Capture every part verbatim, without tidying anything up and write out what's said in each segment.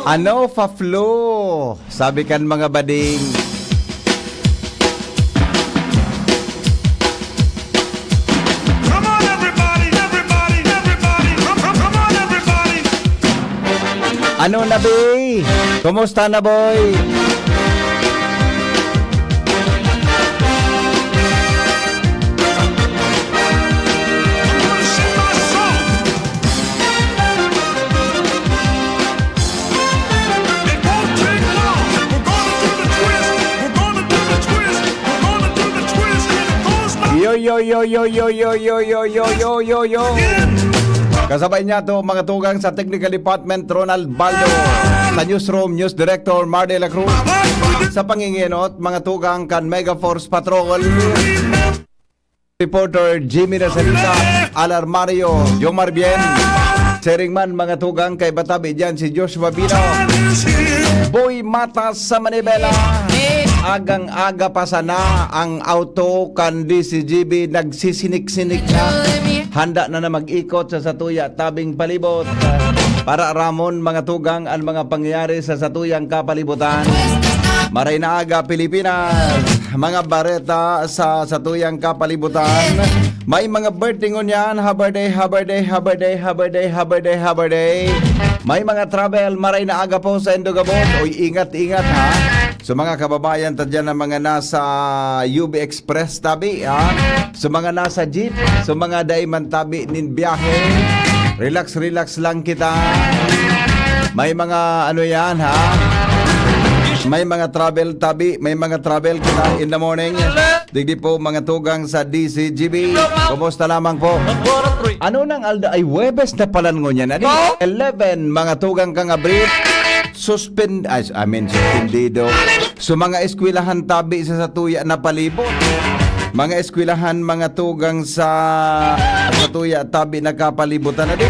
Ano fa flu? Sabi kan mga bading. Come on, everybody, everybody, come, come, come on, everybody. Ano na, be? Kumusta na, boy? Yo, yo, yo, yo, yo, yo, yo, yo, yo, yo, yo, yo. Kasabay niya to, mga tugang sa Technical Department, Ronald Baldo. Sa Newsroom, News Director, Mar de la Cruz. Sa pangingenot, mga tugang kan Mega Force Patrol. Reporter Jimmy Nasalitan, Alarmario, Jomar Bien. Siring man, mga tugang, kay batabi dyan si Joshua Bino. Boy Matas sa Manibela. Agang-aga pa sana ang auto kan D C G B nagsisinik-sinik na. Handa na na mag-ikot sa satuya tabing palibot. Para ramon, mga tugang, ang mga pangyayari sa satuyang kapalibutan. Maray na aga, Pilipinas. Mga bareta sa satuyang kapalibutan. May mga birthday ngunyan, habar day, habar day, habar day, habar day, habar day, habar day. May mga travel, maray na aga po sa Indogabon. Uy, ingat, ingat, ha. So, mga kababayan ta dyan na mga nasa U B Express tabi, ha. So, mga nasa jeep, so, mga dai man tabi nin biyahe. Relax, relax lang kita. May mga ano yan, ha? May mga travel tabi, may mga travel kita in the morning. Digdi po, mga tugang sa D C G B. Kumusta lamang po? Ano nang alda? Ay, Huwebes na pala ngunyan. Ano? Eleven, mga tugang kang Abril. Suspend, ay, I mean, suspendido. So, mga eskwelahan tabi sa satuya na palibot. Mga eskwelahan, mga tugang sa satuya tabi na kapalibutan na din.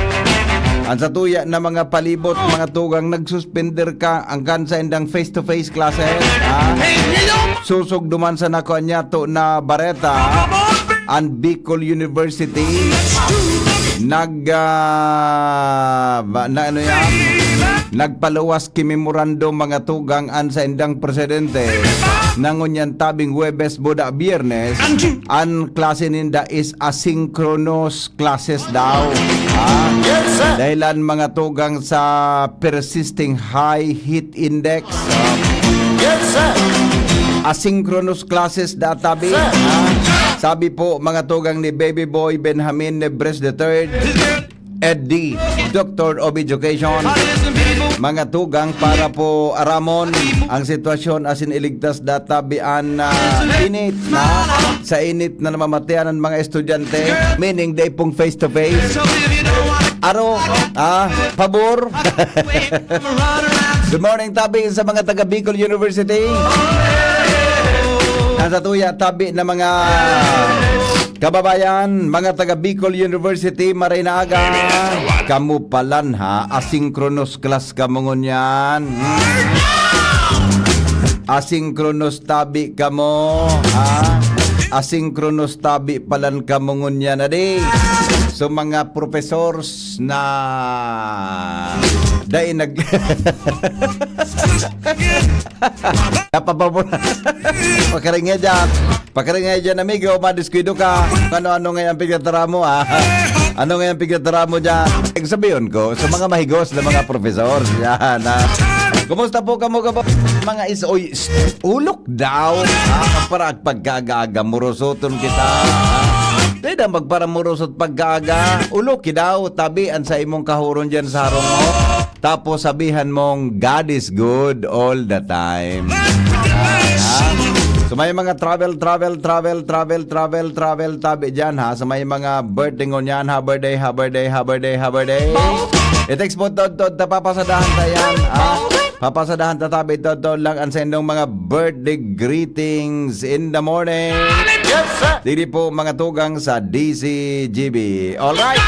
Ang satuya na mga palibot, mga tugang nagsuspender ka, ang kan sa indang face-to-face classes, ha? Susog duman sa nakuha niya to na bareta, ang Bicol University nag, ah, ba, na ano yan? Nagpaluwas ki memorandum, mga tugang, an sa indang presidente na ngunyan tabing Huwebes buda Biyernes, an klase ninda is asynchronous classes daw. Ah, Yes, sir. Dahilan, mga tugang, sa persisting high heat index. Yes, sir. Asynchronous classes da tabi. Sir. Ah, sabi po, mga tugang, ni Baby Boy Benjamin Nebres the third, Ed D, Doctor of Education. Mga tugang, para po aramon ang sitwasyon asin iligtas da tabi an, ah, init na, sa init na namamatian ang mga estudyante, meaning dai pong face to face. Aro, ah, pabor. Good morning, tabi sa mga taga Bicol University. Ang satuya tabi na mga kababayan, mga taga Bicol University, maray na aga. Kamo palan ha, asynchronous class kamo ngunyan. Hmm. Asynchronous tabi kamo, ha? Asynchronous tabi palan kamo ngunyan, adi. So, mga professors na dai nag-, napapabor-, pakaringya dyan. Pakaringay dyan, amigo, madiskwido ka. Ano-ano ngayon ang pigtatara mo, ha? Ano ngayon ang pigtatara mo dyan? Ang sabihin ko, sa mga mahigos na mga profesor, yan, ha? Kumusta po kamo, kamo? Mga is-, oy, s-, ulok daw, ha? Para pagkaaga-aga, murusoton kita, ha? Pwede magparamurusot pagkaaga. Ulok daw, tabi an sa imong kahuron dyan sa harong mo. Tapos sabihan mong, "God is good all the time." Ah, so may mga travel, travel, travel, travel, travel, travel tabi dyan, ha. So may mga birthday ngunyan, ha, birthday, ha, birthday, ha, birthday, ha, birthday. I-text mo, Tod, Tod, tapapasadahan ta yan, ha. Papasadahan ta tabi, Tod, Tod, lang ang sendong mga birthday greetings in the morning. Yes, sir. Dili po mga tugang sa D C G B. Alright.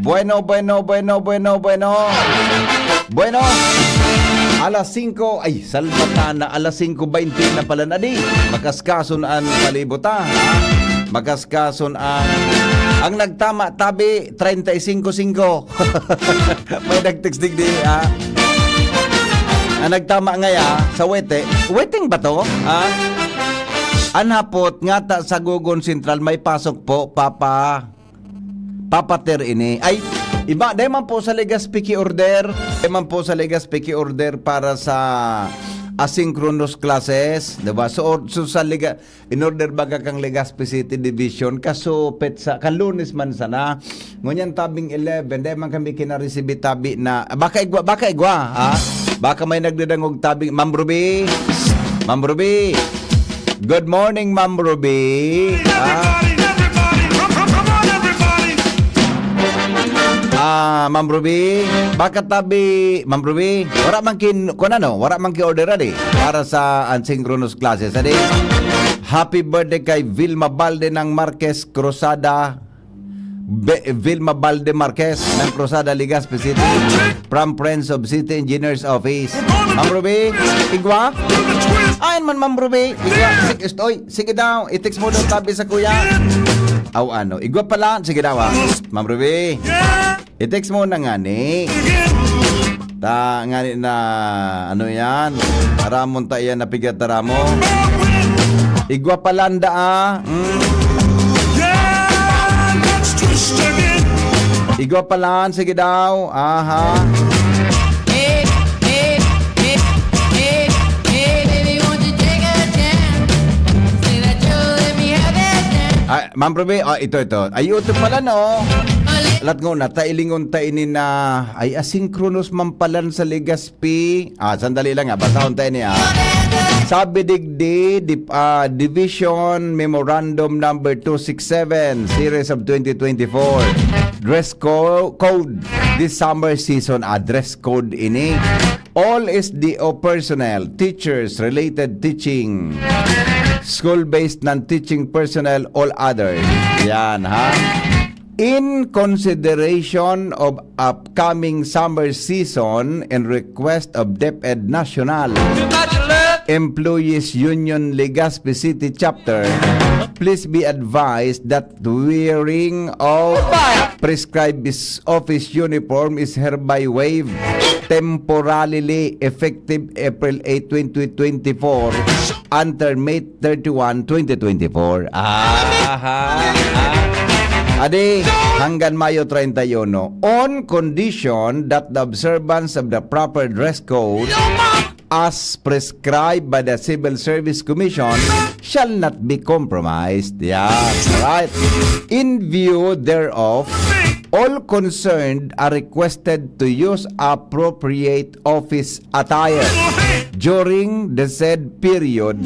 Bueno, bueno, bueno, bueno, bueno. Bueno. Alas singko, ay, salbata na, alas singko baynte na pala na di. Makaskason an palibot, ha? Makaskason an, ang nagtama, tabi, treinta y cinco singko. May nag-text digdi, ha? Ang nagtama ngaya sa wete, weteng ba to? Ha? An hapot ngata sa Gogon Central, may pasok po, Papa, Papa Ter ini. Ay, iba, dai man po sa Legazpi ki-order. Dai man po sa Legazpi ki-order para sa asynchronous classes, di ba? So, or- so sa Lega-, in order baga kang Legazpi City Division, kaso petsa, kan Lunes man sana. Ngunyan tabing eleven, dai man kami kinaresibi tabi na, baka igwa, baka igwa, ha? Baka may nagdadangog tabi. Ma'am Ruby? Ma'am Ruby? Good morning, Ma'am Ruby. Ah, ah, Ma'am Ruby, baka tabi, Ma'am Ruby, wala man kin, kun ano, wala man ki-order, adi, para sa asynchronous classes, adi. Happy birthday kay Vilma Balde ng Marquez Cruzada. Be-, Vilma Balde Marquez ng Cruzada, Legazpi City, from Friends of City Engineers Office. Ma'am Ruby, igwa? Ayan man, Ma'am Ruby. Igwa. Sige, oy, sige daw. I-text mo daw tabi sa kuya. Aw, ano? Igwa pala. Sige daw, ha. Ma'am Ruby. I-text mo na ngani. Ta, ngani na, ano yan? Aramon ta yan, napigat aramo. Igwa pa landa, ah. Mm. Igwa pa lan, sige daw. Aha. Ah, Ma'am Ruby, ah, ito, ito. Ay, ito pala, no? Latngon na, tailingon ta ini na, ay, asynchronous man palan sa Legazpi. Ah, sandali lang, ah, basahon ta ini, ah. Sabi digdi, di, ah, Division Memorandum Number two six seven, Series of twenty twenty-four. Dress co-, code this summer season, ah, dress code ini. All S D O personnel, teachers, related teaching, school-based non-teaching personnel, all others. Yan, ha? In consideration of upcoming summer season and request of DepEd National Employees Union Legazpi City Chapter, please be advised that wearing of prescribed is-, office uniform is hereby waived temporarily effective April eight, twenty twenty-four until May thirty-one, twenty twenty-four. Aha. Ah. Adi, hanggang Mayo treinta y uno, on condition that the observance of the proper dress code as prescribed by the Civil Service Commission shall not be compromised. Yan. Right. In view thereof, all concerned are requested to use appropriate office attire during the said period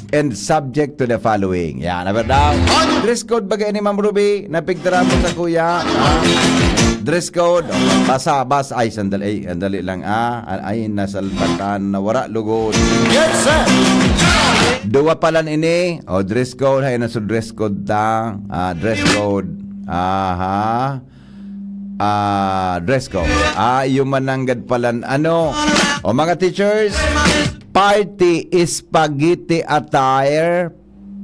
and subject to the following. Yan, na verdad. Dress code ba kayo ni Ma'am Ruby? Napigtara mo sa kuya? Ah, dress code. Oh, basa, basa. Ay, sandali. Ay, sandali lang. Ah, ay, nasalpatan na wala lugod. Yes, sir! Duwa pa lang ini. O, dress code. Hay, nasa dress code ta. Ah, dress code. Aha. Ah, dress code. Ah, iyo mananggad palan. Ano? O, mga teachers, party spaghetti attire,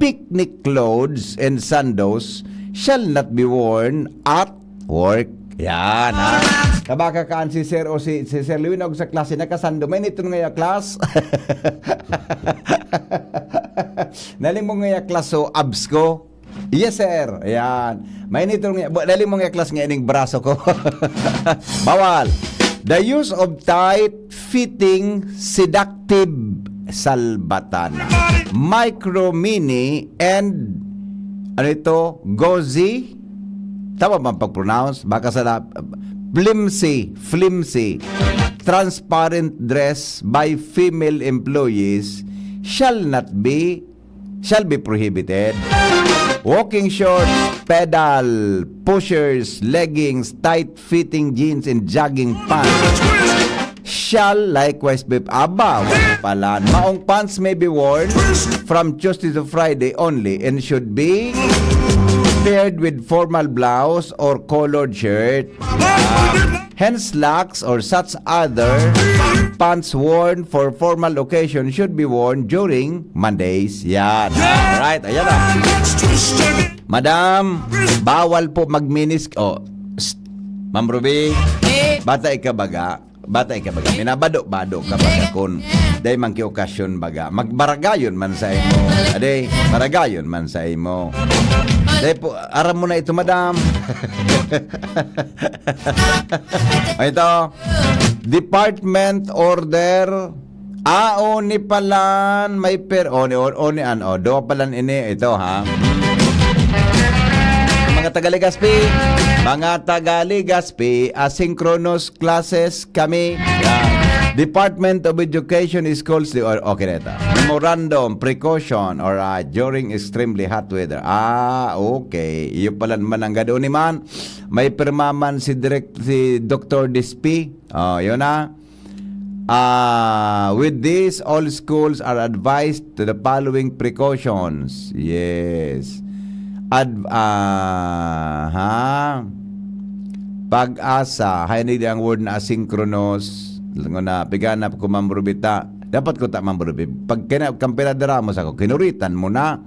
picnic clothes, and sandals shall not be worn at work. Yan, ha? Kabaka kaan si Sir o si, si Sir Lewin og sa klase, nakasando. May nito nga ya, class. Nalimong nga ya, class, so abs ko. Yes, sir. Ayan. May nitong, ba-, dali mong yaklas nga ining braso ko. Bawal. The use of tight fitting seductive salbatana. Micro, mini, and ano ito? Gauzy? Tama bang pag-pronounce? Baka sa la-, flimsy, flimsy. Transparent dress by female employees shall not be shall be prohibited. Walking shorts, pedal, pushers, leggings, tight-fitting jeans, and jogging pants shall likewise be, aba, wala pala. Maong pants may be worn from Tuesday to Friday only and should be paired with formal blouse or colored shirt. Ah, hence, slacks or such other pants worn for formal occasion should be worn during Mondays. Yan. Alright, ayan na. Madam, bawal po magminis-, oh, psst. Ma'am Ruby, bata ikabaga. Batay ka baga, minabado-bado ka baga kun dai man ki okasyon baga. Magbaragayon man sa imo. Ade, baragayon man sa imo. Dai po, aram mo na ito, madam. Ito, department order. Ah, oni palan, may per, oni, oni, oni, ano, duwa palan ini, ito, ha? Mga taga Legazpi, mga taga Legazpi, asynchronous classes kami. Yan. Department of Education, schools, di, o-, okay na ito. Memorandum, precaution, or, ah, during extremely hot weather. Ah, okay. Iyo palan mananggad oni man. May pirma man si Direk, si Doktor Dispi. Oh, yun na. Ah, with this, all schools are advised to the following precautions. Yes. Ad-, ah, ha? Pag-asa, haini di ang word na asynchronous. Alam ko na, piganap ko, Ma'am Rubita. Dapat ko ta, Ma'am Rubi. Pag kina-, kampira de Ramos ako, kinuritan mo na.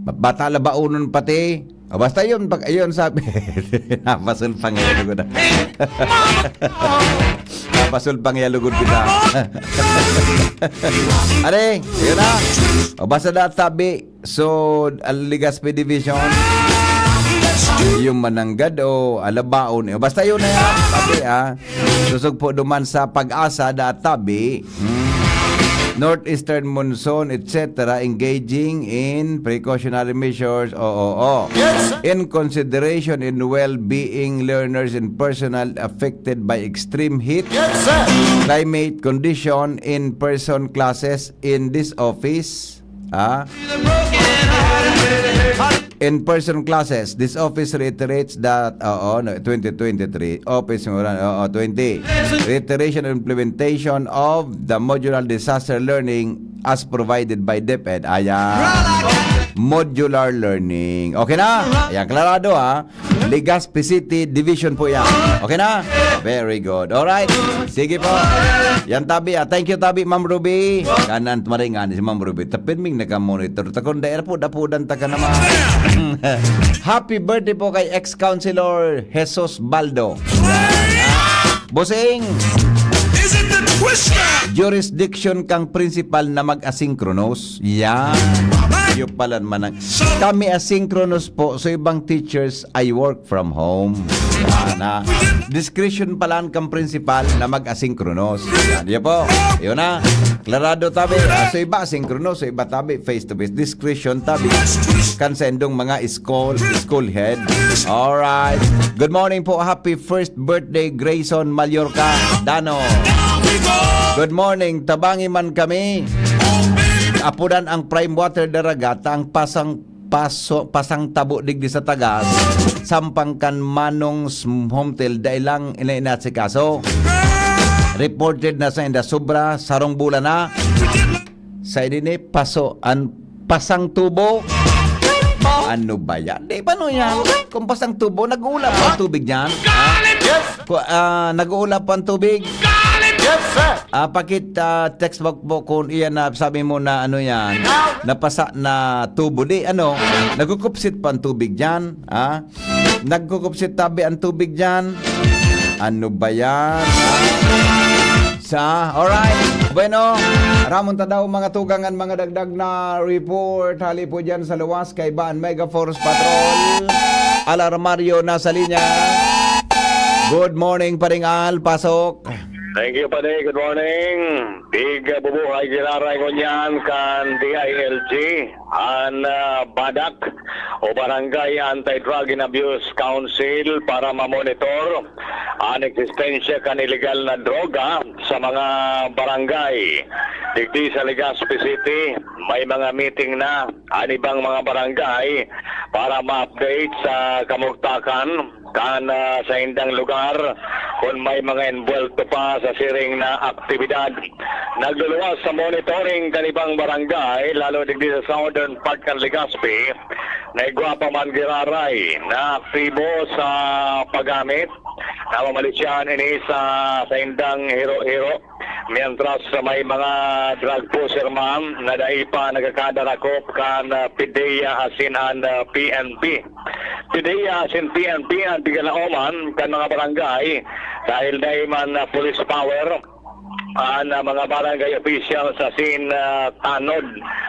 Bata labaonon pati. O basta yun, pag, yun sabi. Napasol pang yalugod na. Napasol pang yalugod kita. Are, yun na. O basta da tabi. So, Legazpi Division. Yung mananggad o alabaon. O basta yun na yan. Tabi, ah. Susog po duman sa pag-asa da tabi. Hmm. Northeastern monsoon, et cetera, engaging in precautionary measures. Oo, oo. Yes, sir. In consideration in well-being learners and personnel affected by extreme heat, Yes, sir. climate condition, in-person classes in this office. Ah? In-person classes, this office reiterates that, oo, no, twenty twenty-three, office mo ran, oo, twenty. Reiteration and implementation of the modular disaster learning as provided by DepEd. Ayan. Modular learning. Okay na? Ayan, klarado ha. Legazpi City Division po yan. Okay na? Very good. Alright. Sige po. Yan tabi, ah. Thank you tabi, Ma'am Ruby. Kanan maringan si Ma'am Ruby. Tapin ming nakamonitor. Takon daer po, dapudan ta ka naman. Happy birthday po kay ex-councilor Jesus Baldo. Bossing, Is it the twister? Jurisdiction kang principal na mag-asynchronous. Yan. Yung pala naman ang, kami asynchronous po. So, ibang teachers, I work from home. Na, discretion pala ang kang principal na mag-asynchronous. Yan, yun po. Yun na. Klarado tabi. Ah, so, iba asynchronous. So, iba tabi. Face to face. Discretion tabi. Kan sa indong mga school, school head. Alright. Good morning po. Happy first birthday, Grayson Mallorca Dano. Good morning. Tabangi man kami. Apudan ang Prime Water Daragata, ang pasang paso, pasang tabo digdi sa tagas, sampang kan Manong Sm-, Homtel, dai lang inainasikaso. Reported na sa inda sobra, sarong bulan na. Sa ini ni paso, an pasang tubo. Ano ba yan? Di ba no yan? Kung pasang tubo, nag-uula pa ang tubig dyan? Ha? Yes. Ku-, ah, nag-uula pa ang tubig? Yes, sir. Ah, pakit, ah, text mo po kung iyan na sabi mo na ano yan, napasa na tubo. Di, ano, nagkukupsit pa ang tubig dyan, ha? Nagkukupsit tabi ang tubig dyan. Ano ba yan? Sa, alright. Bueno, ramon ta daw mga tugang an mga dagdag na report. Hali po dyan sa luwas kay Baan Mega Force Patrol. Alarmario nasa linya. Good morning, Paring Al. Pasok. Thank you, Pare. Good morning. Big, uh, bubuhay giraray ngunyan kan D I L G, an, uh, BADAC o Barangay Anti-Drug and Abuse Council para mamonitor an eksistensya kan ilegal na droga sa mga barangay. Digdi sa Legazpi City, may mga meeting na an ibang mga barangay para ma-update sa kamugtakan kan, ah, saindang lugar kun may mga enbuwelto pa sa siring na aktibidad. Nagluluwas sa monitoring kan ibang barangay, lalo digdi sa southern part kan Legazpi, na igwa pa man giraray na aktibo sa paggamit na mamalisyahan ini sa saindang hiro-hiro. Mientras may mga drug pusher man na dai pa nagkakadarakop kan, ah, PDEA asin an, ah, P N P. PDEA asin P N P an tigalaoman kan mga barangay dahil dai man, ah, police power an, ah, mga barangay officials asin, ah, tanod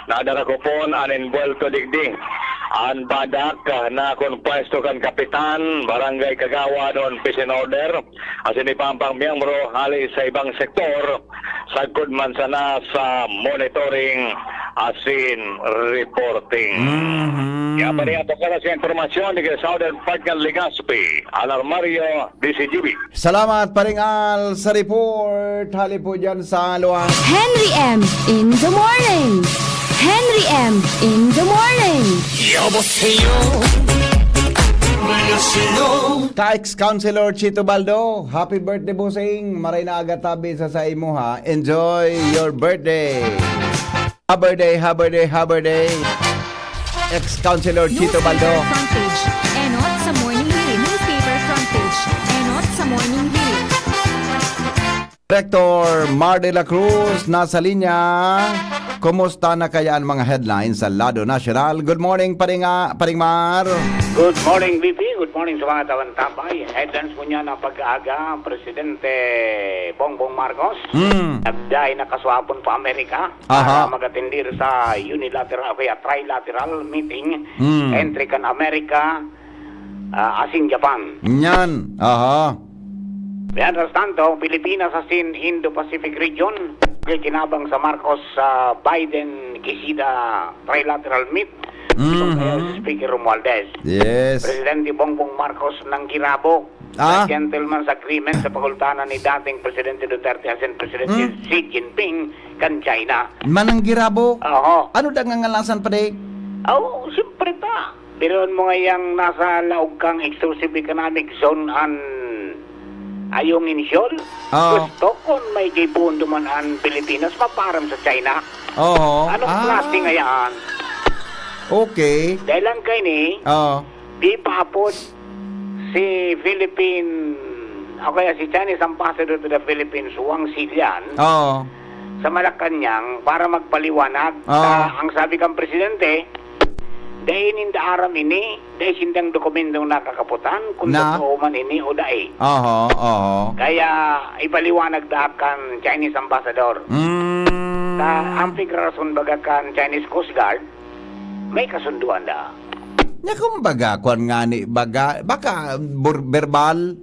na darakopon an envuelto digdi. An badak, ah, na kon pwesto kan kapitan, barangay kagawad o peace and order, asin iba pang miyembro hale sa ibang sektor, sagkod man sana sa monitoring asin reporting. Mhm. Kaya pa rin ato ka sa impormasyon ni Southern Park ng Legazpi, Alarmario, D C G B. Salamat, Paring Al, sa report. Hali po dyan sa Luan. Henry M in the morning. Henry M in the morning. 여보세요. 안녕하세요. Ka-ex-councilor Chito Baldo, happy birthday, bossing. Maray na aga tabi sa saimo, ha. Enjoy your birthday. Happy birthday, happy birthday, happy birthday. Ex-councilor Chito Baldo. Newspaper front page. Enot sa Morning Hirit. Newspaper front page. Enot sa Morning Hirit. Director Mar de la Cruz nasa linya. Kumusta na kaya ang mga headlines sa lado nasyonal? Good morning, Paring, ah, Paring Mar. Good morning, V P. Good morning sa mga tawan-tabay. Headlines ngunyan na pag-aaga, Presidente Bongbong Marcos. Hmm. Nagbiyahe na kaswapon pa Amerika Aha. para mag-atendir sa unilateral o kaya trilateral meeting Hmm. entre kan Amerika, ah, asin Japan. Nyan. Aha. Mientras tanto, Pilipinas asin Indo-Pacific region, kikinabang sa Marcos, ah, Biden, Kishida trilateral meet. Mhm. Itong kaya si Speaker Romualdez. Yes. Presidente Bongbong Marcos nanggirabo Ah. sa gentleman's agreement sa pagultanan ni dating Presidente Duterte asin Presidente Hmm. Xi Jinping kan China. Mananggirabo? Oho. Ano da ngangalasan pa, day? Aw, siyempre ta. Biruon mo ngayang nasa laog kang exclusive economic zone an Ayong Insyol? Oo. Gusto kun may gibundo man an Pilipinas, maparam sa China. Oo. Anong Ah. klase ngayaan? Okay. Dahil lang kaini, Oo. di pa apod si Philippine, o kaya si Chinese ambassador to the Philippines, Wang Xilian, Oo. sa Malacañang para magpaliwanag. Oo. Sa, ang sabi kang presidente, dai ninda aram ini, dai sindang dokumentong nakakaputan kung Na? totoo man ini o dai. Oho, oho. Kaya ipaliwanag daa kan Chinese ambassador. Mm. Sa amping rason baga kan Chinese Coast Guard, may kasunduan da. Nya, kumbaga, kwan ngani, baga, baka bur-, verbal?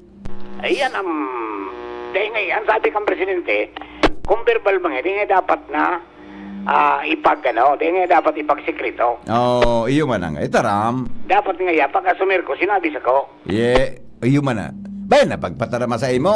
Ayan ang, dahil nga, ang sabi kang presidente, kung verbal man, di nga dapat na, ah, ipag, ano, di nga dapat ipagsikreto. Oo, iyo man ang itaram. Dapat nga, ya, pag-asumir ko, sinabi sa ko. Ye, iyo man na. Bay, napagpatarama sa imo.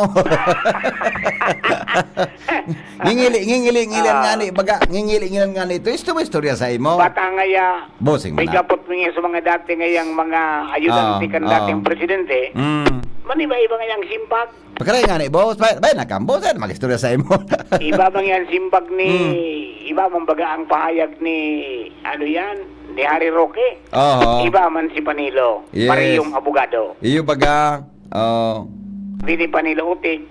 Ngingili, ngingili, ngilan Ah. nga ni, baga, ngingili, ngilan nga ni. Ito, isto mo istorya sa imo. Bata nga ya, Bossing may man na. Kapot mo nga sa mga dati ngayang mga ayudante Ah, kan ah. dating presidente. Mm. Maniba-iba ngayang simpag. Pagkaray nga ni, boss. Bay, bay, nakam, boss, ay, mag-istorya sa imo. Iba man yan simpag ni, Mm. iba man baga ang pahayag ni, ano yan, ni Harry Roque. Oho. Iba man si Panilo, Yes. parehong abogado. Iyo baga, oh. Bini Panilo Utik.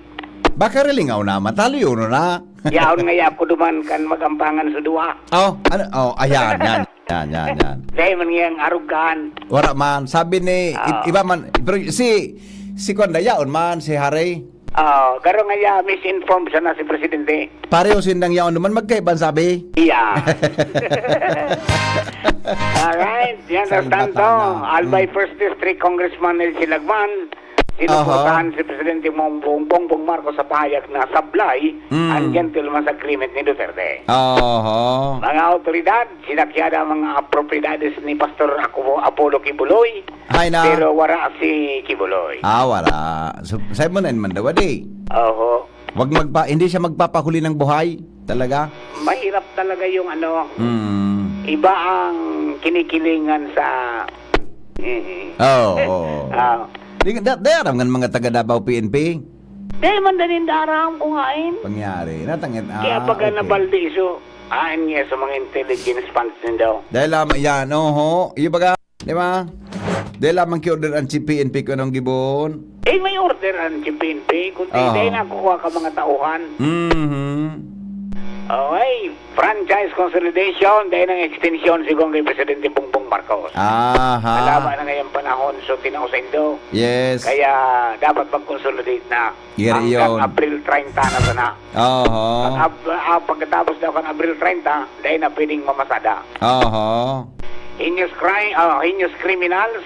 Baka rilingaw na, mataliyo na. Yaon nga yapo duman kan magampangan sa duwa. Oh, ano? Oh, ayan, yan. Yan, yan, yan. Dahil man ngayang arog kan. Wala man. Sabi ni, i-, Ah. iba man, pero si, si Kwan da, yaon man, si Harry. Ah, garo nga ya, misinformed sana si Presidente. Pareho sindang yaon naman, magkaiban sabi. Iya. Alright, yan ang Salbata tanto. na. Albay Mm. First District Congressman Elsie Lagman, sinuportahan Aha. si Presidente Bongbong, Bongbong Marcos sa pahayag na sablay Mm. ang gentleman's agreement ni Duterte. Aha. Mga awtoridad, sinakyada ang mga propiedades ni Pastor Apo-, Apollo Kibuloy, Hay na. pero wara si Kibuloy. Ah, wala. So, sa mo na man daw, di? Oho. Wag magpa-, hindi siya magpapahuli ng buhay, talaga. Mahirap talaga yung ano, Mm. iba ang kinikilingan sa, mm. Oo, oo. Ah. Di, da-, di aram ng mga taga Davao P N P? Di man danin daram kung hain. Pangyari. Natangit, Kaya ah, pag okay. nabaldi iso, hain nga sa mga intelligence funds nindo. Dahil lamang yan, oho. Yung baga, di ba? Dai lamang ki-order an P N P kun anong gibohon. Eh, may order an P N P, kundi Oo. dai nakukuha ka mga tauhan. Mhm. Okay, franchise consolidation, dai nang extension, sigon kay Presidente Bongbong Marcos. Aha. Malaba na ngayang panahon, so tinao sa indo. Yes. Kaya dapat mag-consolidate na. Yari Hanggang yun. April treinta na sana. Oho. Pag Ab-, ah, pagkatapos daw kan April treinta, dai na pwedeng mamasada. Oho. Heinous crime, ah, heinous criminals,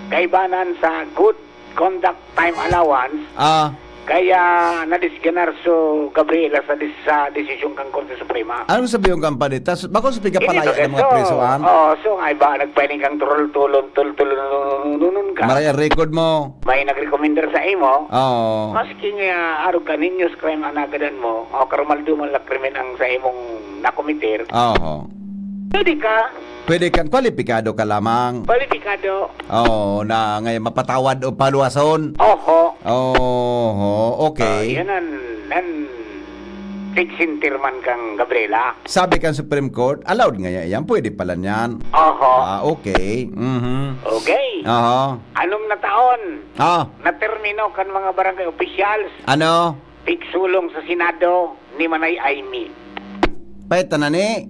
kaibanan sa good conduct time allowance. Ah. Kaya nadisganar so Gabriela sa dis-, sa desisyon kan Korte Suprema. Anong sabi yung kampanita? Bako sa pigapalaya Hindi, ng mga so, presoan? Oo, so nga iba, nagpahiling kang turul-tulon, tul-tulon, ka. Maray ang record mo. May nagrekomendar sa imo, Oo. maski nga arog ka, heinous crime ang nagadan mo, o karumalduman na krimen ang sa imong nakometer, Oo. pwede ka. Pwede kang kwalipikado ka lamang. Kwalipikado. Oo, na ngayon mapatawad o paluwason. Oho. Oho, okay. Ah, yan ang, ang tigsintir man kang Gabriela. Sabi kang Supreme Court, allowed nga yan. Pwede pala niyan. Oho. Ah, okay. Mhm. Okay. Aha. Anom na taon, Ah. natermino kan mga barangay officials, Ano? pigsulong sa Senado ni Manay Aimee. Paita na ni.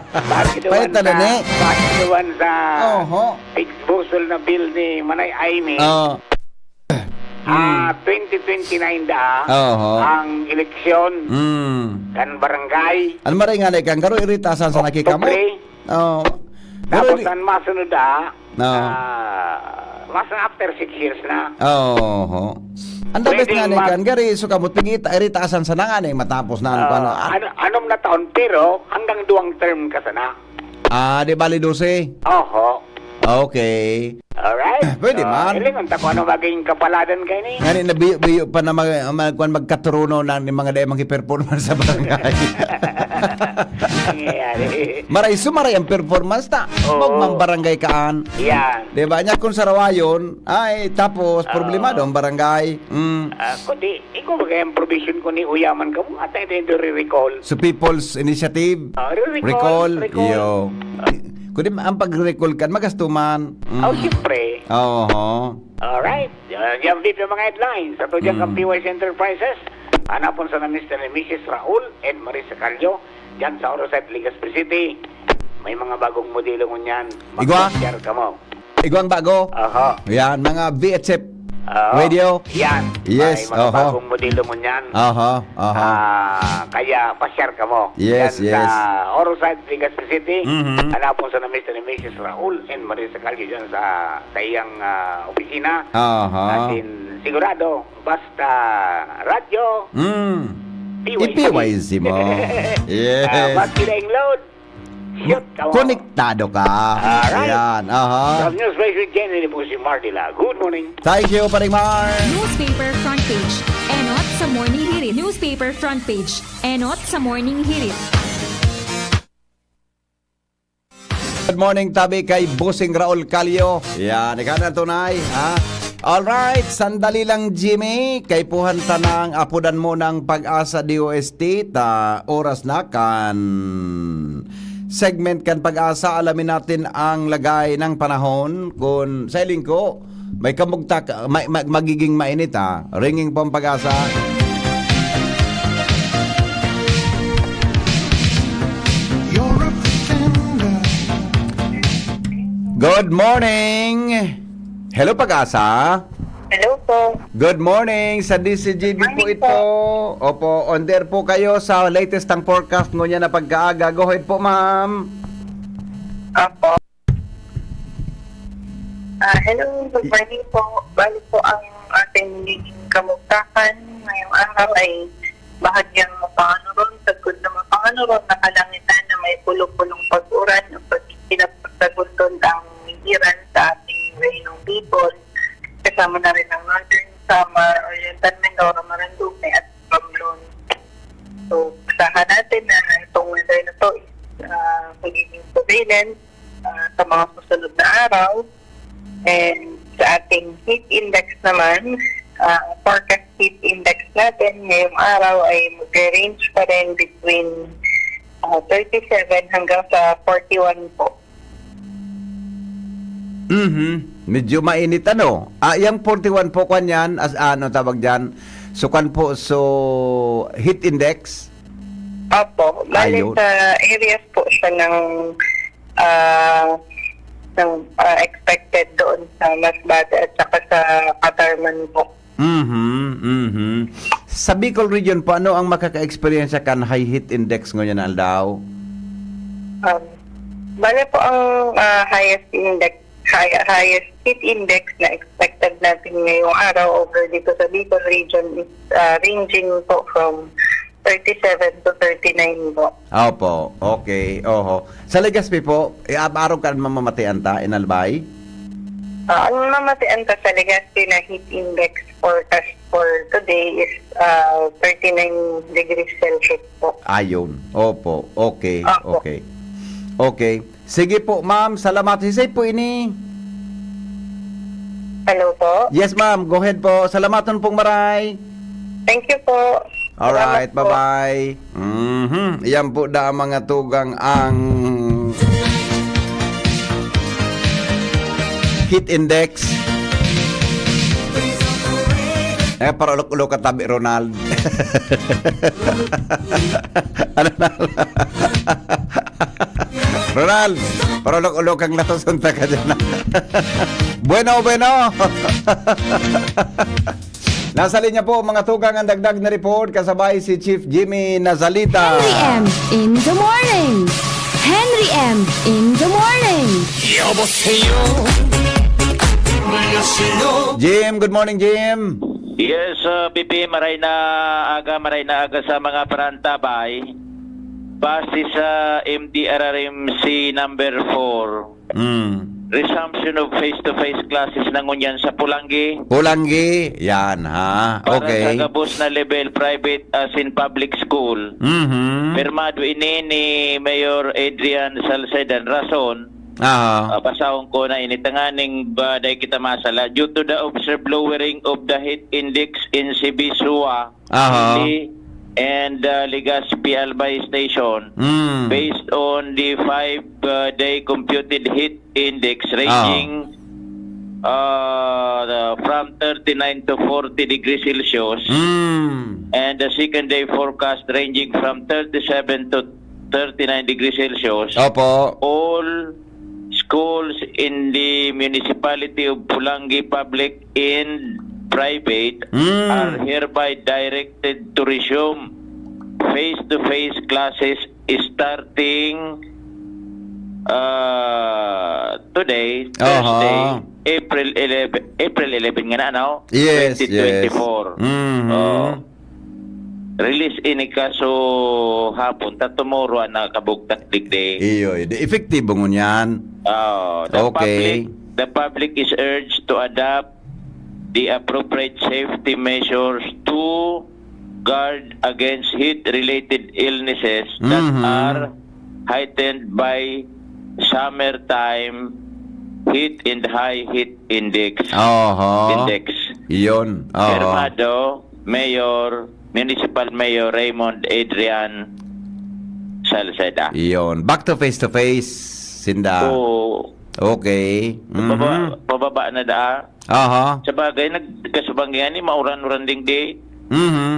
Bakit Paita naman na sa, ni. bakit naman sa Oho. pigbusol na bill ni Manay Aimee? Oh. Ah, Mm. twenty twenty-nine da, Oho. ang eleksyon Mm. kan barangay. Ano maray nga na ikang karo, iritasan sa nakikamo? Oktubre. Oo. Tapos Pero di ang masunod, ah, No. ah, mas after six years na. Oo. Ang dapit Pwedeng nga ni mag- kan, gari, so kamot, pigita, iritasan sa nangani, matapos na, ano, Ah, ano, ah. ano, anom na taon, pero hanggang duwang term ka sana. Ah, di bali dose? Oho. Okay. Alright. Pwede So, man. hilingon ta kung ano maging kapaladan kayo ni. Ngani, nabiyo-biyo pa na mag-, mag-, kwan, magkaturuno na ni mga dayang mga performance sa barangay. Nangyayari. Maray, sumaray ang performance ta. Oo. Magmang barangay kaan. Yan. Di ba? Nya kung sarawayon, ay, tapos, Oo. problemado ang barangay. Mm. Ah, kundi, ikaw ba kaya ang provision ko ni Uyaman ka mo? At ay, di, di, recall. So, People's Initiative. Ah, re-recall, Recall. recall. Iyo. Ah. Kundi, ang pag-recall kan, magastuman. Mm. Oh, siyempre. Oo. Alright. Uh, yan din ang mga headlines. Ato dyan Mm. kang P Y C Enterprises. Hanapon sa na Mister and Missus Raul and Marisa Callo. Diyan sa Orosite, Legazpi City, may mga bagong modelo ngunyan. Igwa? Mag-share ka mo. Igwang bago. Aha. Yan, mga V H F Oo. Radio. Yan. Yes, May mga aha. bagong modelo ngunyan. Aha, aha. Ah, kaya pa-share ka mo. Yes, Yan yes. sa Orosite, Legazpi City. Mhm. Hanapon sa na Mister and Missus Raul and Marisa Callo dyan sa, sa iyang, ah, opisina. Aha. As in, sigurado, basta radyo, Mm. P Y C. I-P Y C mo. Yes. Ah, mas kilaing load. Shoot, come on. Konektado ka. Alright. Ayan, aha. Sa News Vice with Jenny, ni po si Mardila. Good morning. Thank you, Paring Mar. Newspaper front page. Enot sa Morning Hirit. Newspaper front page. Enot sa Morning Hirit. Good morning, tabi kay Bossing Raul Calio. Yan, ikaw na tunay, ha? Alright, sandali lang, Jimmy. Kaipuhan ta nang apodan mo ng Pag-asa D O S T. Ta, oras na kan segment kan Pag-asa. Alamin natin ang lagay ng panahon. Kung sa iling ko, may kamugtak, may, may, magiging mainit, ha? Ringing po ang Pag-asa. You're a pretender. Good morning! Hello, Pag-asa. Hello po. Good morning. Sa D C G B po Morning ito. po. Opo, on air po kayo sa latest ang forecast ngunyan na pagkaaga. Go ahead po, ma'am. Opo. Ah, hello, good morning po. Bali po ang ating kamugtakan ngayong araw ay bahagyang mapanganuron, sagkod na mapanganuron na kalangitan na may pulo-pulong pag-uran o pagkikilap pagtagunton ang iran sa ating Reynong Bicol, kasama na rin ang Northern Samar, Oriental Mindoro, Marinduque at Romblon. So, asahan natin na itong weather na to is, ah, magiging prevalent, ah, sa mga susunod na araw. And sa ating heat index naman, ah, forecast heat index natin ngayong araw ay magre-range pa rin between, ah, thirty-seven hanggang sa forty-one po. Mhm. Medyo mainit, ano? Ah, yang forty-one po, kwan yan, as, ano tawag dyan? So, kwan po, so, heat index? Opo. Bale, Ayun. sa areas po siya ng, ah, ng ah, expected doon sa Masbate at saka sa Catarman po. Mhm, mhm. Sa Bicol region po, ano ang makaka-eksperyensya kan high heat index ngunyan na aldaw? Um, bale po ang ah, highest index, high, highest heat index na expected natin ngayong araw over dito sa Bicol region is ah, ranging po from thirty-seven to thirty-nine po. Opo, okay, oho. Sa Legazpi po, eh, ab- arog kan mamamatian ta, in Albay? Ah, ang mamatian ta sa Legazpi na heat index forecast for today is ah, thirty-nine degrees Celsius po. Ayun, opo, okay, Opo. okay. Okay. Sige po, ma'am, salamat. Hisay po ini. Hello po. Yes, ma'am, go ahead po. Salamaton pong maray. Thank you po. Alright, Salamat po. Bye-bye. Mhm. Yan po da ang mga tugang ang heat index. Eh, para ulok-ulok ka tabi, Ronald. Ano na? Ronald, para ulok-ulok ang latos, unta ka dyan. Bueno, bueno. Nasa linya po, mga tugang, ang dagdag na report, kasabay si Chief Jimmy Nazalita. Henry M in the morning. Henry M in the morning. 여보세요. 안녕하세요. Jim, good morning, Jim. Yes, uh, P P, maray na aga, maray na aga sa mga parantabay. Base sa M D R R M C number four, Mm. resumption of face-to-face classes na ngunyan sa Pulanggi. Pulanggi, yan ha. Para Okay. sa gabos na level, private as in public school. Mhm. Pirmado ini ni Mayor Adrian Salcedan. Rason, Aha. ah, basahon ko na ini tanganing ba dai kita masala. Due to the observed lowering of the heat index in Sibisua, Aha. Lee, and uh, Legazpi Albay Station, Mm. based on the five-day computed heat index ranging uh, the- from thirty-nine to forty degrees Celsius, Mm. and the second day forecast ranging from thirty-seven to thirty-nine degrees Celsius, Opo. all schools in the municipality of Pulangi, public and private, Mm. are hereby directed to resume face-to-face classes starting uh, today, Aha. Thursday, April eleven, April eleven nga na, no? Yes, twenty twenty-four. yes. Mhm. Oh. Release ini kaso hapon, ta tomorrow ang nakabugtak digdi. Iyo, di epektibo ngunyan. Oh, the Okay. public, the public is urged to adopt the appropriate safety measures to guard against heat-related illnesses that Mhm. are heightened by summertime heat and high heat index. Oho. Index. Iyon. Oho. Firmado, Mayor, Municipal Mayor Raymond Adrian Salceda. Iyon. Back to face to face, sinda. So, Okay. Mhm. pababa, pababa na daa. Aha. Sa bagay, nagkasubang yan, eh, mauran-uran ding di. Mhm.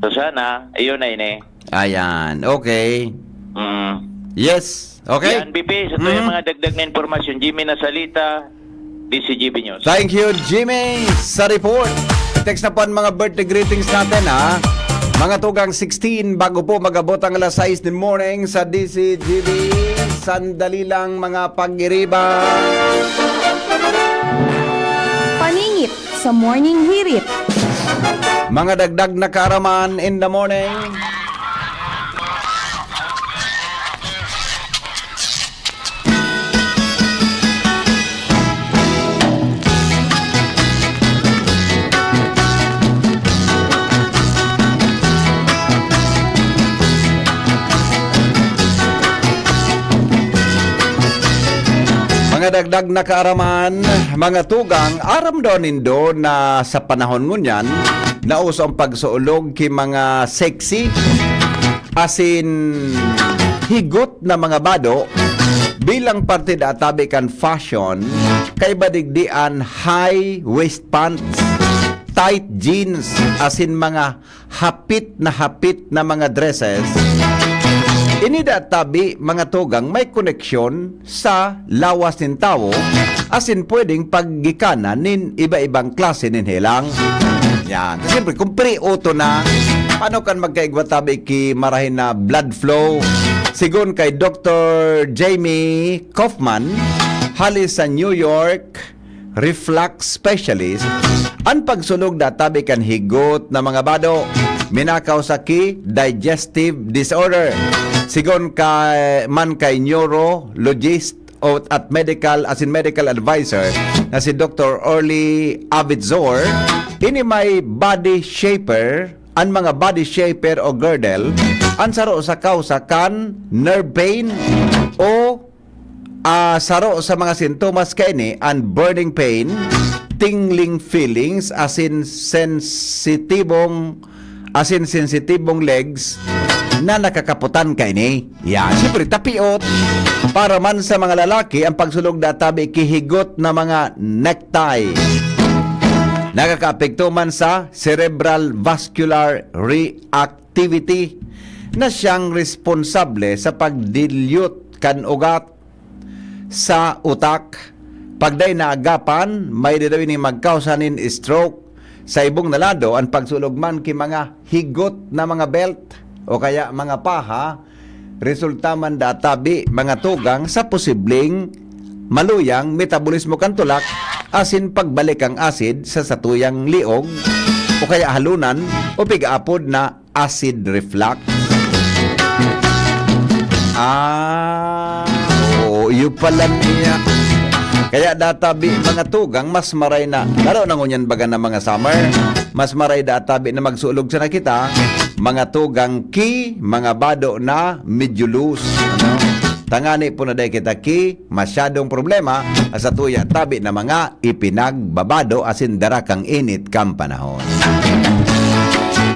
So, sana, ayun na ini. Ayan. Okay. Mm. Yes. Okay. Yan, B P, sa tuwing Mhm. mga dagdag na impormasyon, Jimmy Nasalita, D C G B News. Thank you, Jimmy, sa report. Text na po ang mga birthday greetings natin, ha? Mga tugang sixteen, bago po mag-abot ang alas sais ng morning sa D C G B. Sandali lang, mga pag-iriba. Paningit sa Morning Hirit. Mga dagdag na kaaraman in the morning. Mga dagdag na kaaraman, mga tugang, aram daw nindo na sa panahon ngunyan, nauso ang pagsuolog ki mga sexy, asin higot na mga bado, Bilang parte da tabi kan fashion, kaiba digdi an high waist pants, tight jeans, asin mga hapit na hapit na mga dresses. Ini da tabi, mga tugang, may koneksyon sa lawas nin tawo, asin pwedeng paggikanan nin iba-ibang klase nin helang. Yan. Siyempre, kung pre-auto na, paano kan magkaigwa tabi ki marahin na blood flow? Sigon kay Doktor Jamie Kaufman, hali sa New York reflux specialist, an pagsulog da tabi kan higot na mga bado, minakaw sa ki digestive disorder. Sigon kay, man kay neurologist o at medical, asin medical advisor na si Doktor Orly Avitzor, ini may body shaper, an mga body shaper o girdle, an saro sa kausa kan nerve pain o, ah, saro sa mga sintomas kaini an burning pain, tingling feelings, asin sensitibong asin sensitibong legs na nakakaputan kaini. Yan. Siyempre, tapiot. Para man sa mga lalaki, ang pagsulog da tabi ki higot na mga necktie. Nakakaapekto man sa cerebral vascular reactivity na siyang responsable sa pag-dilute kan ugat sa utak. Pag dai naagapan, may daw ini magkausa nin stroke. Sa ibong na lado, an pagsulog man ki mga higot na mga belt o kaya mga paha, resulta man da tabi, mga tugang, sa posibleng maluyang metabolismo kan tulak asin pagbalik kan acid sa satuyang liog o kaya halonan o pig-apod na acid reflux. Ah, oo, iyo pala niya. Kaya da tabi, mga tugang, mas maray na, lalo na ngunyan baga na mga summer, mas maray da tabi na magsulog sana kita, mga tugang, ki mga bado na medyo loose. Ano? Tangani po na dai kita ki masyadong problema sa tuya tabi na mga ipinagbabado asin dara kang init kan panahon.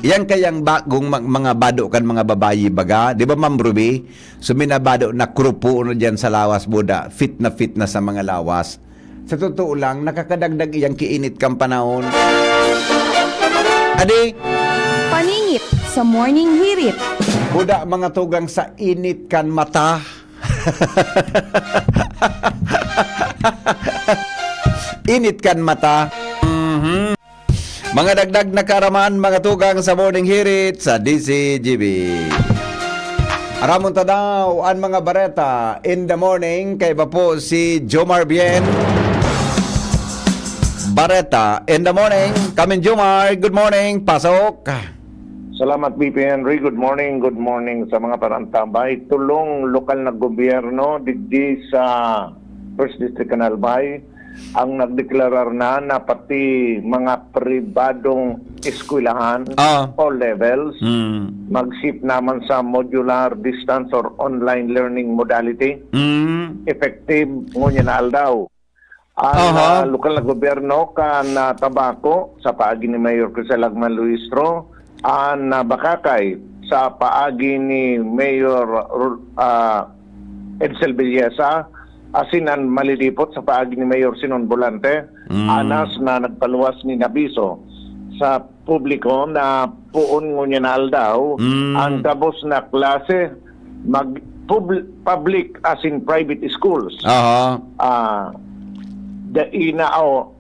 Yan kayang bagong ma-, mga bado kan mga babayi baga, di ba, Ma'am Ruby? So, minabado na krupo na diyan sa lawas, buda. Fit na fit na sa mga lawas. Sa totoo lang, nakakadagdag iyang kiinit kan panahon. Adi? Paningit sa Morning Hirit. Buda, mga tugang, sa init kan mata. Init kan mata. Mhm. Mga dagdag na kaaraman, mga tugang sa Morning Hirit sa D Z G B. Aramon ta daw an mga bareta in the morning. Kaiba po si Jomar Bien. Bareta in the morning. Kamin Jomar, good morning. Pasok. Salamat, B P Henry. Good morning, good morning sa mga parantabay. Tulong lokal na gobyerno digdi sa First District kan Albay ang nagdeklarar na, na pati mga pribadong eskwelahan, Ah. all levels, Mm. mag-shift naman sa modular, distance or online learning modality. Mm. Effective ngunyan na aldaw. Ang, Aha. ah, lokal na gobyerno kan, ah, Tabaco, sa paagi ni Mayor Crisel Agman Luistro, an, ah, Bakakay, sa paagi ni Mayor, ah, Edsel Villesa, asin an Malilipot, sa paagi ni Mayor Sinon Volante, Mm. anas na nagpaluwas nin abiso sa publiko na poon ngunyan na aldaw Mm. ang gabos na klase, mag-, pub-, public asin private schools. Aha. Ah, da-, ina-, o,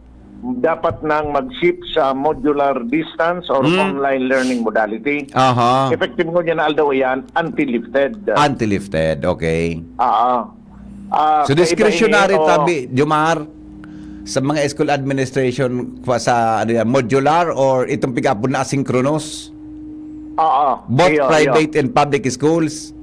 dapat nang mag-shift sa modular distance or Mm. online learning modality. Aha. Effective ngunyan na aldaw iyan, until lifted. Until lifted, okay. Ah, ah. Ah, So, kaiba discretionary ini, o tabi, Jomar, sa mga school administration, kwa sa, ano yan, modular or itong pig-apod na asynchronous? Oo, Both iyo, iyo. private and public schools?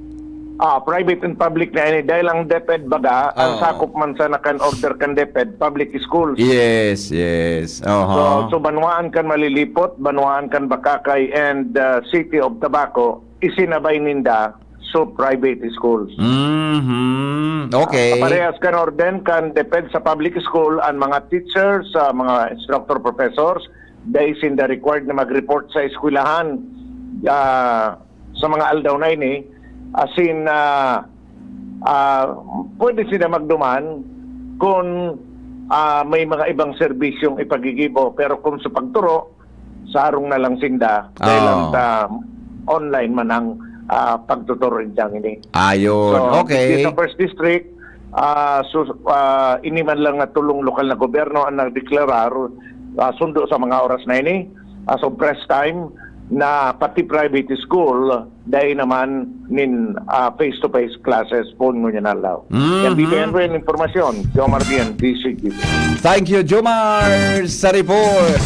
Ah, private and public na ini. Dahil ang DepEd baga, ang Oo. sakop man sana kan order kan DepEd, public schools. Yes, yes. Aha. So, so banwaan kan Malilipot, banwaan kan Bakakay and, uh, City of Tabaco, isinabay ninda so private schools. Mhm. Okay. Ah, parehas kan orden kan DepEd sa public school, ang mga teachers, sa mga instructor, professors, dai sinda required na mag-report sa eskwelahan, ah, sa mga aldaw na ini. Asin, ah, Ah, pwede sila magduman kung, ah, may mga ibang serbisyong ipagigibo. Pero kung sa pagturo, sa harong na lang sinda, dahil lang Oo. sa online man ang, ah, pagtuturo niyang ini. Ayun, So, okay. dito sa First District, ah, sus-, ah, ini man lang na tulong lokal na gobyerno ang nagdeklarar, ah, sundo sa mga oras na ini, as of press time, na pati private school, dai naman nin, ah, face-to-face classes po ngunyan aldaw. Mhm. Yan, B P N po yung impormasyon. Jomar Bien, D C G. Thank you, Jomar, sa report.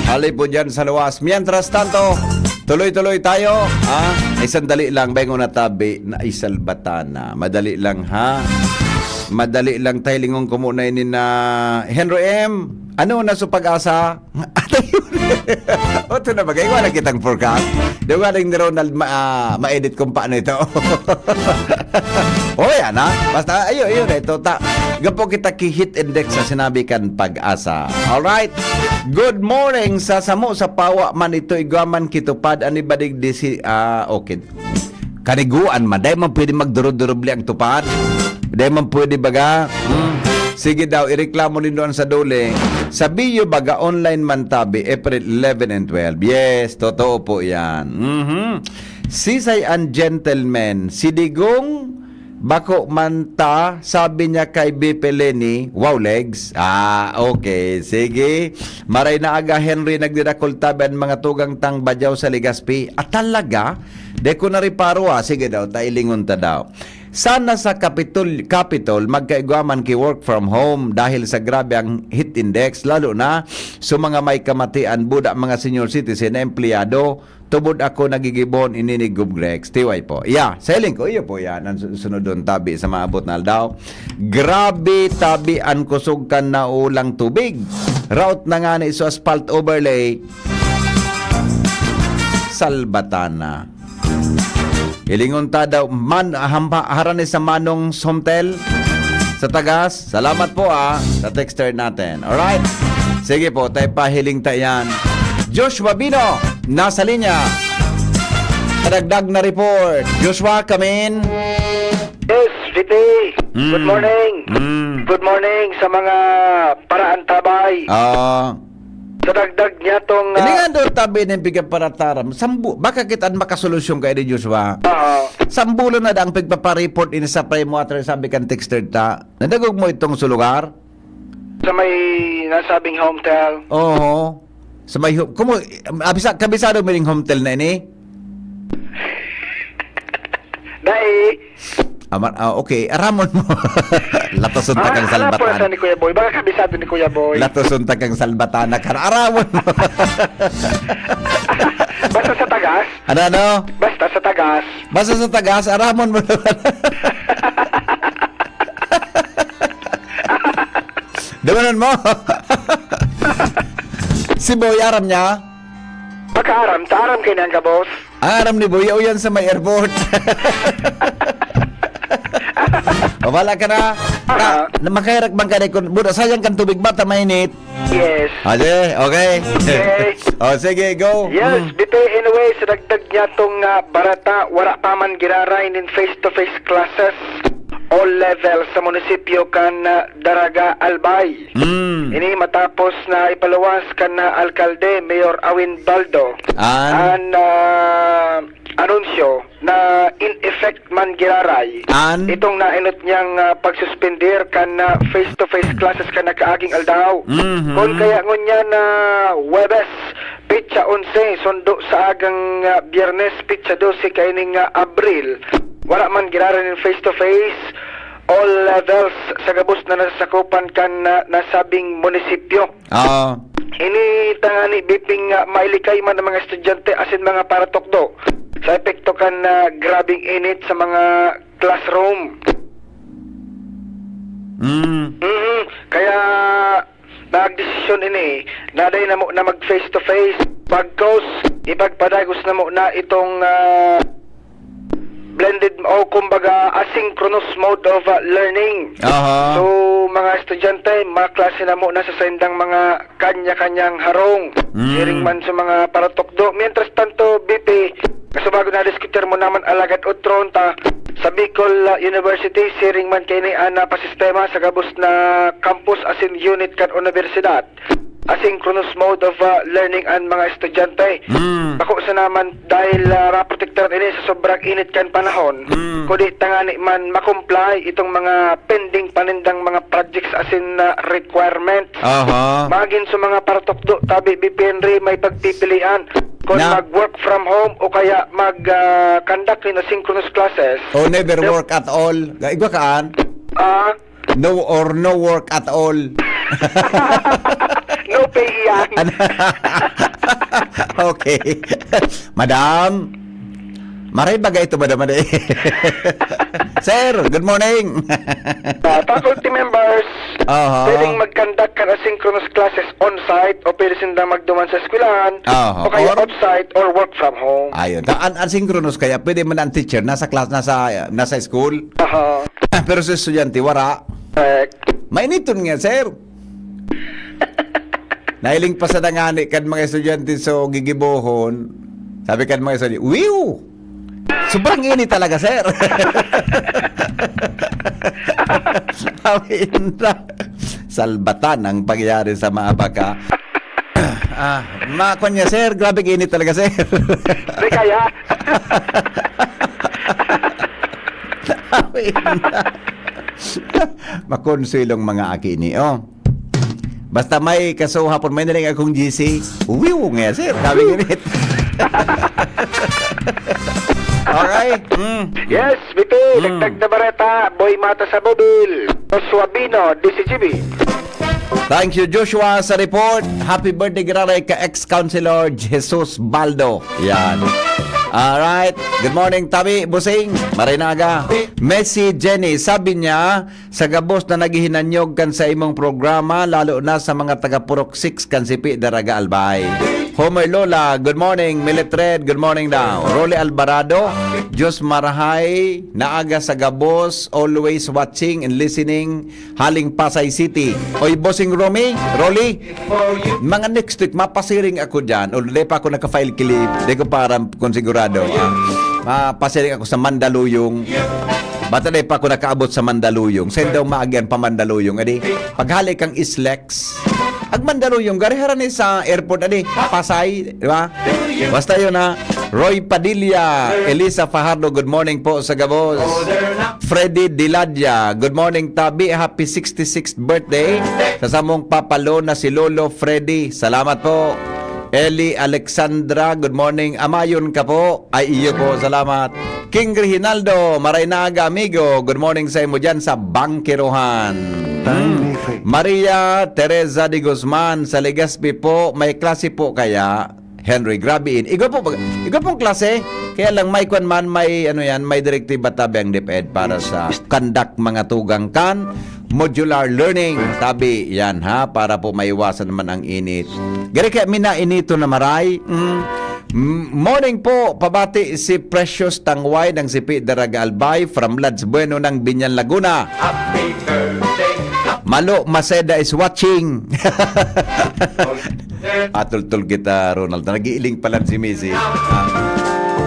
Hali po dyan sa luwas. Mientras tanto, tuloy-tuloy tayo. Ah, ay, sandali lang. Bago na tabi, na isalbata na. Madali lang, ha? Madali lang tayo. Lingon ko muna ini na Henry M. Ano na sa pag-asa? Ato yun. Oto na bagay. Wala kitang forecast. Di ba rin ni Ronald ma-, ah, ma-edit kung paano ito? O, yan, ha? Basta, ayun, ayun, ito, ta-, gapo kita ki heat index sa sinabi kan pag-asa. Alright? Good morning sa samo sa pawa man ito, igwa man kitupad, ani badig di si, ah, okay. Kaniguan man, dai man pwede magdurub-durubli ang tupad. Dai man pwede baga. Hmm. Sige daw, ireklamo nindo an saduli. Sa Bio baga, online man tabi, April eleven and twelve. Yes, totoo po yan. Mhm. Sisay an gentleman, si Digong, bako man ta, sabi niya kay Bipe Leni, "Wow, legs." Ah, okay. Sige. Maray na aga, Henry, nagdidakol tabi an mga tugang tang Bajao sa Legazpi. Ah, talaga? Di ko nariparo, ah. Sige daw, tailingon ta daw. Sana sa Capitol, Capitol, magkaigwa man ki work from home dahil sa grabe ang heat index, lalo na sa mga may kamatian, buda mga senior citizen na empleyado. Tubod ako nagigibon, ini ni Gov Grex. T Y po. Yeah, sa hiling ko, iyo po yan. Ang su-, sunod doon, tabi sa maabot na aldaw. Grabe, tabi an kusog kan naulang tubig. Route na nga ni so asphalt overlay. Salbatana. Hilingon ta daw, man, hampa-, harani sa Manong Somtel sa Tagas. Salamat po, ah, sa texter natin. Alright? Sige po, tayo pa, hiling ta yan. Joshua Bino, nasa linya. Kadagdag na report. Joshua, come in. Yes, V P. Mm. Good morning. Mm. Good morning sa mga paraantabay. Ah. Sa dagdag niya tong, ah, Hilingan daw tabi ng pigkaparataram. Sambu-, baka kita an makasolusyon kay di Joshua. Oo. Sambulan na daang pigpapareport ini sa Prime Water, sabi kan texter ta. Nadagog mo itong sa lugar? Sa may nasabing hotel? Oo. Sa may hu-, kumo, abisa-, kabisado mo yung hotel na ini? Dai. Amar-, ah, okay, aramon mo. Latoson ta Ah, kang alam po na salbatan. Ni Kuya Boy. Baka kabisado ni Kuya Boy. Latoson ta kang salbatan na kar-, aramon mo. Basta sa tagas. Ano, ano? Basta sa tagas. Basta sa tagas, aramon mo naman. Dumanon mo. Si Boy, aram niya? Pagkaaram, ta aram kayo niyang gabos. Aram ni Boy, o yan sa may airport. O, wala ka na. Aha. Ta, na makahirak bang ka na ikon? Buda, sayang kan tubig ba? Ta mainit. Yes. Ade, okay. Okay. O, sige, go. Yes, Mm. B P, anyway, sa dagdag niya tong, ah, barata, wala pa man giraray nin face-to-face classes all levels sa munisipyo kan, ah, Daraga, Albay. Mm. Ini matapos na ipaluwas kan, ah, alkalde, Mayor Awin Baldo, An? an, ah, anunsyo na in effect man giraray An? itong nainot niyang, ah, pagsuspender kan, ah, face-to-face classes kan nakaaging aldaw. Mhm. Kun kaya ngunyan na Huwebes, petsa onse, sundo sa agang, ah, Biyernes, petsa dose kaining, ah, Abril, wala man giraray nin face-to-face all levels sa gabos na nasasakupan kan, ah, nasabing munisipyo. Oo. Ini tangani biping, ah, mailikay man ang mga estudyante asin mga paratukdo sa epekto kan, ah, grabing init sa mga classroom. Mm. Mhm. Kaya nagdesisyon ini na dai na mo na mag face to face. Pagkos, ipagpadagos na mo na itong, ah, blended o kumbaga asynchronous mode of, ah, learning. Aha. So, mga estudyante, mga klase na mo na sa saindang mga kanya-kanyang harong. Mm. Siring man sa mga paratukdo. Mientras tanto, B P, sa Bago na diskutir mo naman alagad otro ta sa Bicol ah, University, siring man kaini an ah, pasistema sa gabos na campus asin unit kan universidad. Asynchronous mode of ah, learning an mga estudyante. Mm. Bako sa naman dahil uh, maprotektaran ini sa sobrang init kan panahon. Mm. Kundi tangani man makomply itong mga pending panindang mga projects asin uh, requirements. Aha. Magin sa mga paratukdo, tabi B P N ri may pagpipilian kung Na- mag-work from home o kaya mag-conduct in asynchronous classes. O never Yep. work at all. Igwa kaan? Ah, No or no work at all. No pay iyan. Ano? Okay. Madam, maray bagay ito, madam. Ano eh? Sir, good morning. Ah, faculty members, Aha. pwedeng mag-conduct kan asynchronous classes on-site o pwede sinda magduman sa eskwelahan Aha. o kaya Or- off-site or work from home. Ayun. Ta an asynchronous kaya pwede man ang teacher nasa class, nasa nasa school. Aha. Pero sa estudyante wala. Correct. Mainiton nga, sir. Nahiling pa sa nangani kan mga estudyante so gigibohon. Sabi kan mga estudyante, "Wiw! Sobrang init talaga, sir." Sabi na, salbatan ang pangyayari sa mga baka. Ah, makon niya, sir. Grabe init talaga, sir. Di kaya? Sabi na. Makonsuelong mga aki ni, oh. Basta may kaso hapon, may naling akong G C. Wiw nga, sir. Sabi nga nit. Alright. Mm. Yes, B P, Mm. dagdag na bareta, Boy Mata sa Bobil, Joshua Bino, D C G B. Thank you, Joshua, sa report. Happy birthday, giraray ka ex-councilor Jesus Baldo. Yan. Alright. Good morning, Tabi, Busing. Marinaga. Messi Jenny, sabi niya, sa gabos na naghihinanyog kan sa imong programa, lalo na sa mga taga Purok six kan Sipi, Daraga, Albay. Homer Lola, good morning. Milet Red, good morning daw. Rolly Alvarado, Diyos marahay, naaga sa gabos, always watching and listening, haling Pasay City. Oy, Bossing Romy, Rolly, mga next week, mapasiring ako dyan. Although di pa ako naka-file ki leave, di ko pa aram kung sigurado. Ah, mapasiring ako sa Mandaluyong. Bata di pa ako nakaabot sa Mandaluyong. Saan daw maagian pa Mandaluyong? Adi, paghali kang Islex, ag Mandaluyong, gari harani sa airport, adi, Pasay, di ba? Basta yun, ha. Roy Padilla, Elisa Fajardo, good morning po sa gabos. Freddy Diladia, good morning, Tabi. Happy sixty-sixth birthday sa samong papalo na si Lolo Freddy. Salamat po. Eli Alexandra, good morning. Amayon ka po. Ay, iyo po. Salamat. King Reginaldo, maray na aga, amigo. Good morning sa imo dyan sa Bangkirohan. Maria Teresa de Guzman, sa Legazpi po, may klase po kaya? Henry, grabe in. Igwa po, igwa pong klase. Kaya lang, may kwan man, may ano yan, may direktiba tabi ang DepEd para sa conduct mga tugang kan modular learning. Tabi yan, ha, para po maiwasan naman ang init. Gari kaya minainito na maray. Mm. M- Morning po, pabati si Precious Tangway ng Sipi Daraga Albay from Lads Bueno ng Binyan, Laguna. Happy birthday. Malo Maceda is watching. Atultol kita, Ronald. Nag-iiling pala si Missy. Ah.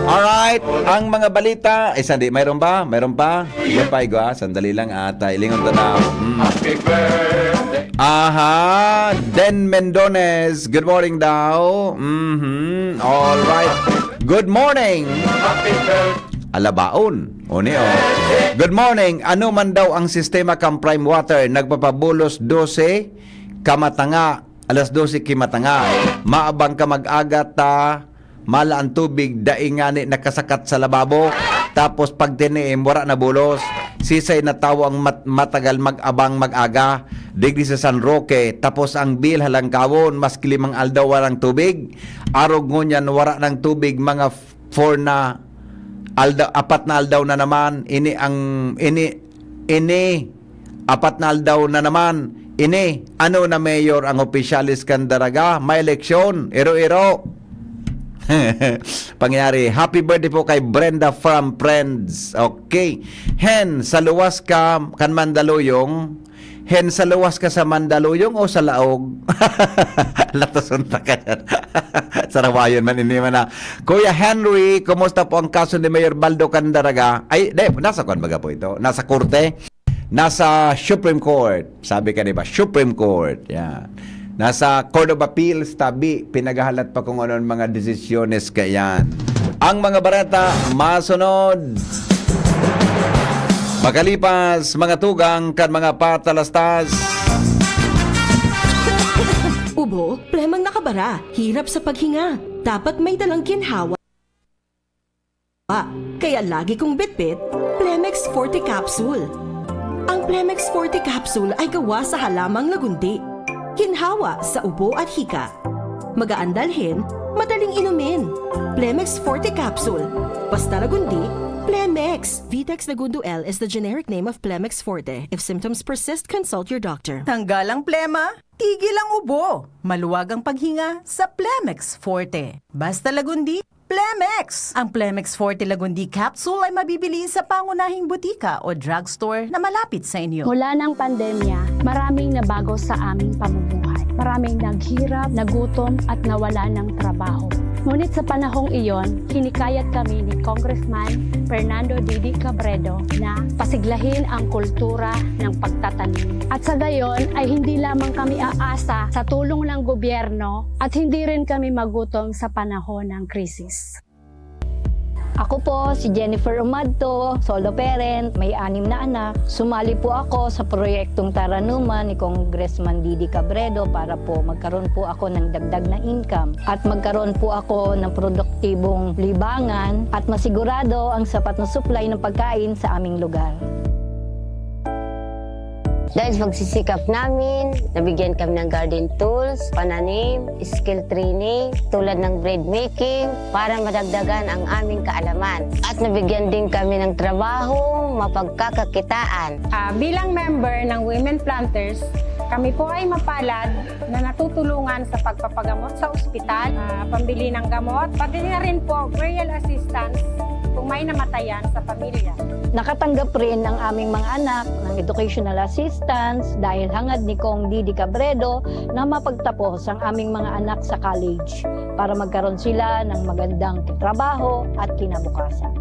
Alright, ang mga balita. Eh, sandi, mayroon ba? Mayroon pa? Mayroon pa, Igo, ah. Sandali lang ata. Ilingon ko na. Mm. Happy birthday. Aha, Den Mendones. Good morning daw. Mhm. All right. Good morning. Happy birthday. Alabaon. Oni, oh. Good morning. Ano man daw ang sistema kan Prime Water? Nagpapabulos dose kamatanga, alas dose kimatanga. Maabang ka mag-aga ta, mala ang tubig, dai ngani nakasakat sa lababo. Tapos pag tiniim, wara na bulos. Sisay na tawo ang mat- matagal mag-abang mag-aga? Digdi sa San Roque, tapos ang bill halangkawon, maski limang aldaw warang tubig. Arog ngunyan, wara ng tubig, mga four na aldaw, apat na aldaw na naman. Ini ang, ini, ini, apat na aldaw na naman. Ini, ano na mayor ang opisyalis kan Daraga? May eleksyon. Iro-iro. Pangyari. Happy birthday po kay Brenda from Friends. Okay. Hen, sa luwas ka, kan Mandaluyong, Hen, sa luwas ka sa Mandaluyong o sa Laog? Latoson pa ka dyan. Sarawayon man, ini man na. Kuya Henry, kumusta po ang kaso ni Mayor Baldo Candaraga? Ay, de, nasa kwan baga po ito? Nasa korte? Nasa Supreme Court. Sabi ka, di ba? Supreme Court. Yan. Nasa Court of Appeals, tabi. Pinaghahalat pa kung ano ang mga desisyones kayan. Ang mga bareta, masunod. Makalipas, mga tugang kan mga patalastas. Ubo, plemang nakabara, hirap sa paghinga. Dapat may dalang ginhawa. Kaya lagi kong bitbit, Plemex Forte Capsule. Ang Plemex Forte Capsule ay gawa sa halamang lagundi. Ginhawa sa ubo at hika. Magaan dalhin, madaling inumin. Plemex Forte Capsule. Basta lagundi, Plemex! Vitex Lagundo L is the generic name of Plemex Forte. If symptoms persist, consult your doctor. Tanggal ang plema, tigil ang ubo. Maluwag ang paghinga sa Plemex Forte. Basta lagundi, Plemex! Ang Plemex Forte Lagundi Capsule ay mabibili sa pangunahing butika o drugstore na malapit sa inyo. Mula ng pandemya, maraming nabago sa aming pamumuhay. Maraming naghirap, nagutom, at nawala ng trabaho. Ngunit sa panahong iyon, hinikayat kami ni Congressman Fernando Didi Cabredo na pasiglahin ang kultura ng pagtatanim. At sa gayon ay hindi lamang kami aasa sa tulong ng gobyerno at hindi rin kami magutom sa panahon ng krisis. Ako po si Jennifer Umadto, solo parent, may anim na anak. Sumali po ako sa proyektong Taranuman ni Congressman Didi Cabredo para po magkaroon po ako ng dagdag na income at magkaroon po ako ng produktibong libangan at masigurado ang sapat na supply ng pagkain sa aming lugar. Dahil sa pagsisikap namin, nabigyan kami ng garden tools, pananim, skill training tulad ng bread making para madagdagan ang aming kaalaman. At nabigyan din kami ng trabaho, mapagkakakitaan. Ah, bilang member ng Women Planters, kami po ay mapalad na natutulungan sa pagpapagamot sa ospital, ah, pambili ng gamot, pati na rin po burial assistance kung may namatayan sa pamilya. Nakatanggap rin ang aming mga anak ng educational assistance dahil hangad ni Cong Didi Cabredo na mapagtapos ang aming mga anak sa college para magkaroon sila ng magandang trabaho at kinabukasan.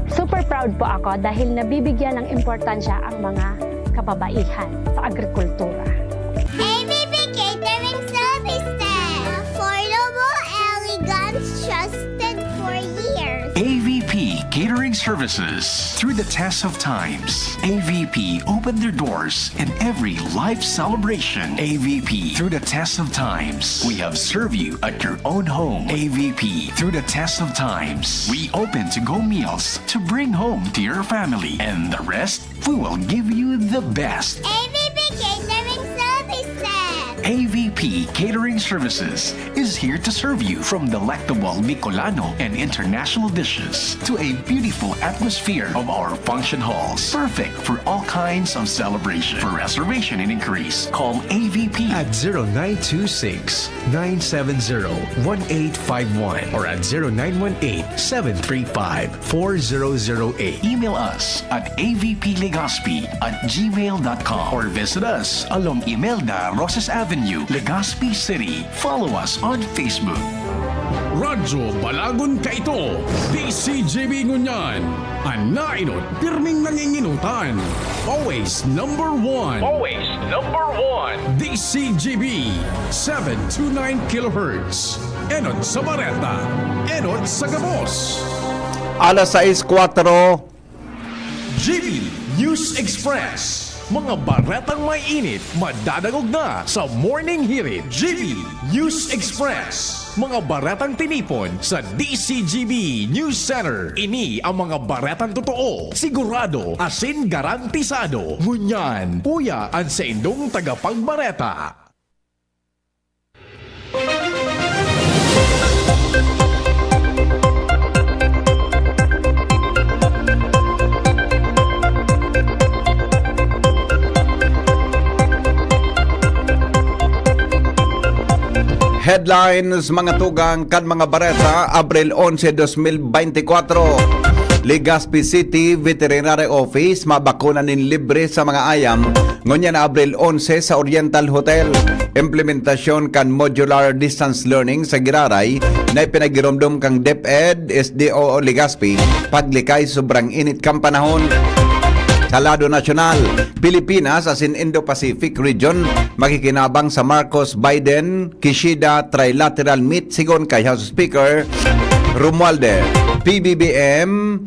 Super proud po ako dahil nabibigyan ng importansya ang mga kababaihan sa agrikultura. A B P Catering Services. Affordable, elegant, trusted for years. A V P Catering Services. Through the test of times, A V P opened their doors in every life celebration. A V P, through the test of times, we have served you at your own home. A V P, through the test of times, we open to-go meals to bring home to your family. And the rest, we will give you the best. A V P Catering Services. A V P Catering Services is here to serve you, from delectable Bicolano and international dishes to a beautiful atmosphere of our function halls, perfect for all kinds of celebration. For reservation and inquiries, call A V P at zero nine two six, nine seven zero, one eight five one or at zero nine one eight, seven three five, four zero zero eight. Email us at A V P Legazpi at gmail dot com or visit us along Imelda Rosas Avenue, Legazpi City. Follow us on Facebook. Radyo Balagon Kaito, D C G B ngunyan, an nainot pirming nanginginutan. Always number one. Always number one. D C G B, seven two nine kilohertz. Enot sa bareta, enot sa gabos. Alas sais kwatro. G B News Express. Mga baretang may init, madadangog na sa Morning Hirit. G B News Express. Mga baretang tinipon sa D C G B News Center. Ini ang mga baretang totoo, sigurado, asin garantisado. Ngunyan, uya an saindong tagapagbareta. Headlines, mga tugang kan mga bareta, Abril onse, dos mil beintikwatro. Legazpi City Veterinary Office, mabakuna nin libre sa mga ayam, ngunyan na Abril onse sa Oriental Hotel. Implementasyon kan modular distance learning sa giraray na ipinagiromdom kan DepEd, S D O Legazpi, paglikay sobrang init kan panahon. Sa lado nasyonal, Pilipinas asin Indo-Pacific region makikinabang sa Marcos-Biden Kishida Trilateral Meet, sigon kay House Speaker Romualdez. P B B M,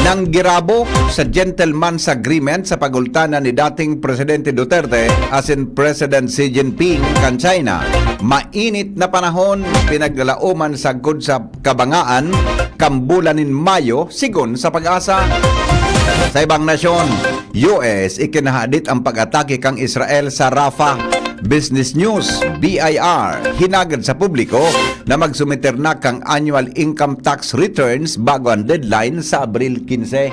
nanggirabo sa gentleman's agreement sa pagultanan ni dating Presidente Duterte asin President Xi Jinping kan China. Mainit na panahon, pinaglalaoman sagkod sa kabangaan kan bulan nin Mayo, sigon sa PAGASA. Sa ibang nasyon, U S, ikinahadit ang pag-atake kan Israel sa Rafah. Business News, B I R, hinagad sa publiko na magsumiter na kan annual income tax returns bago ang deadline sa Abril quince.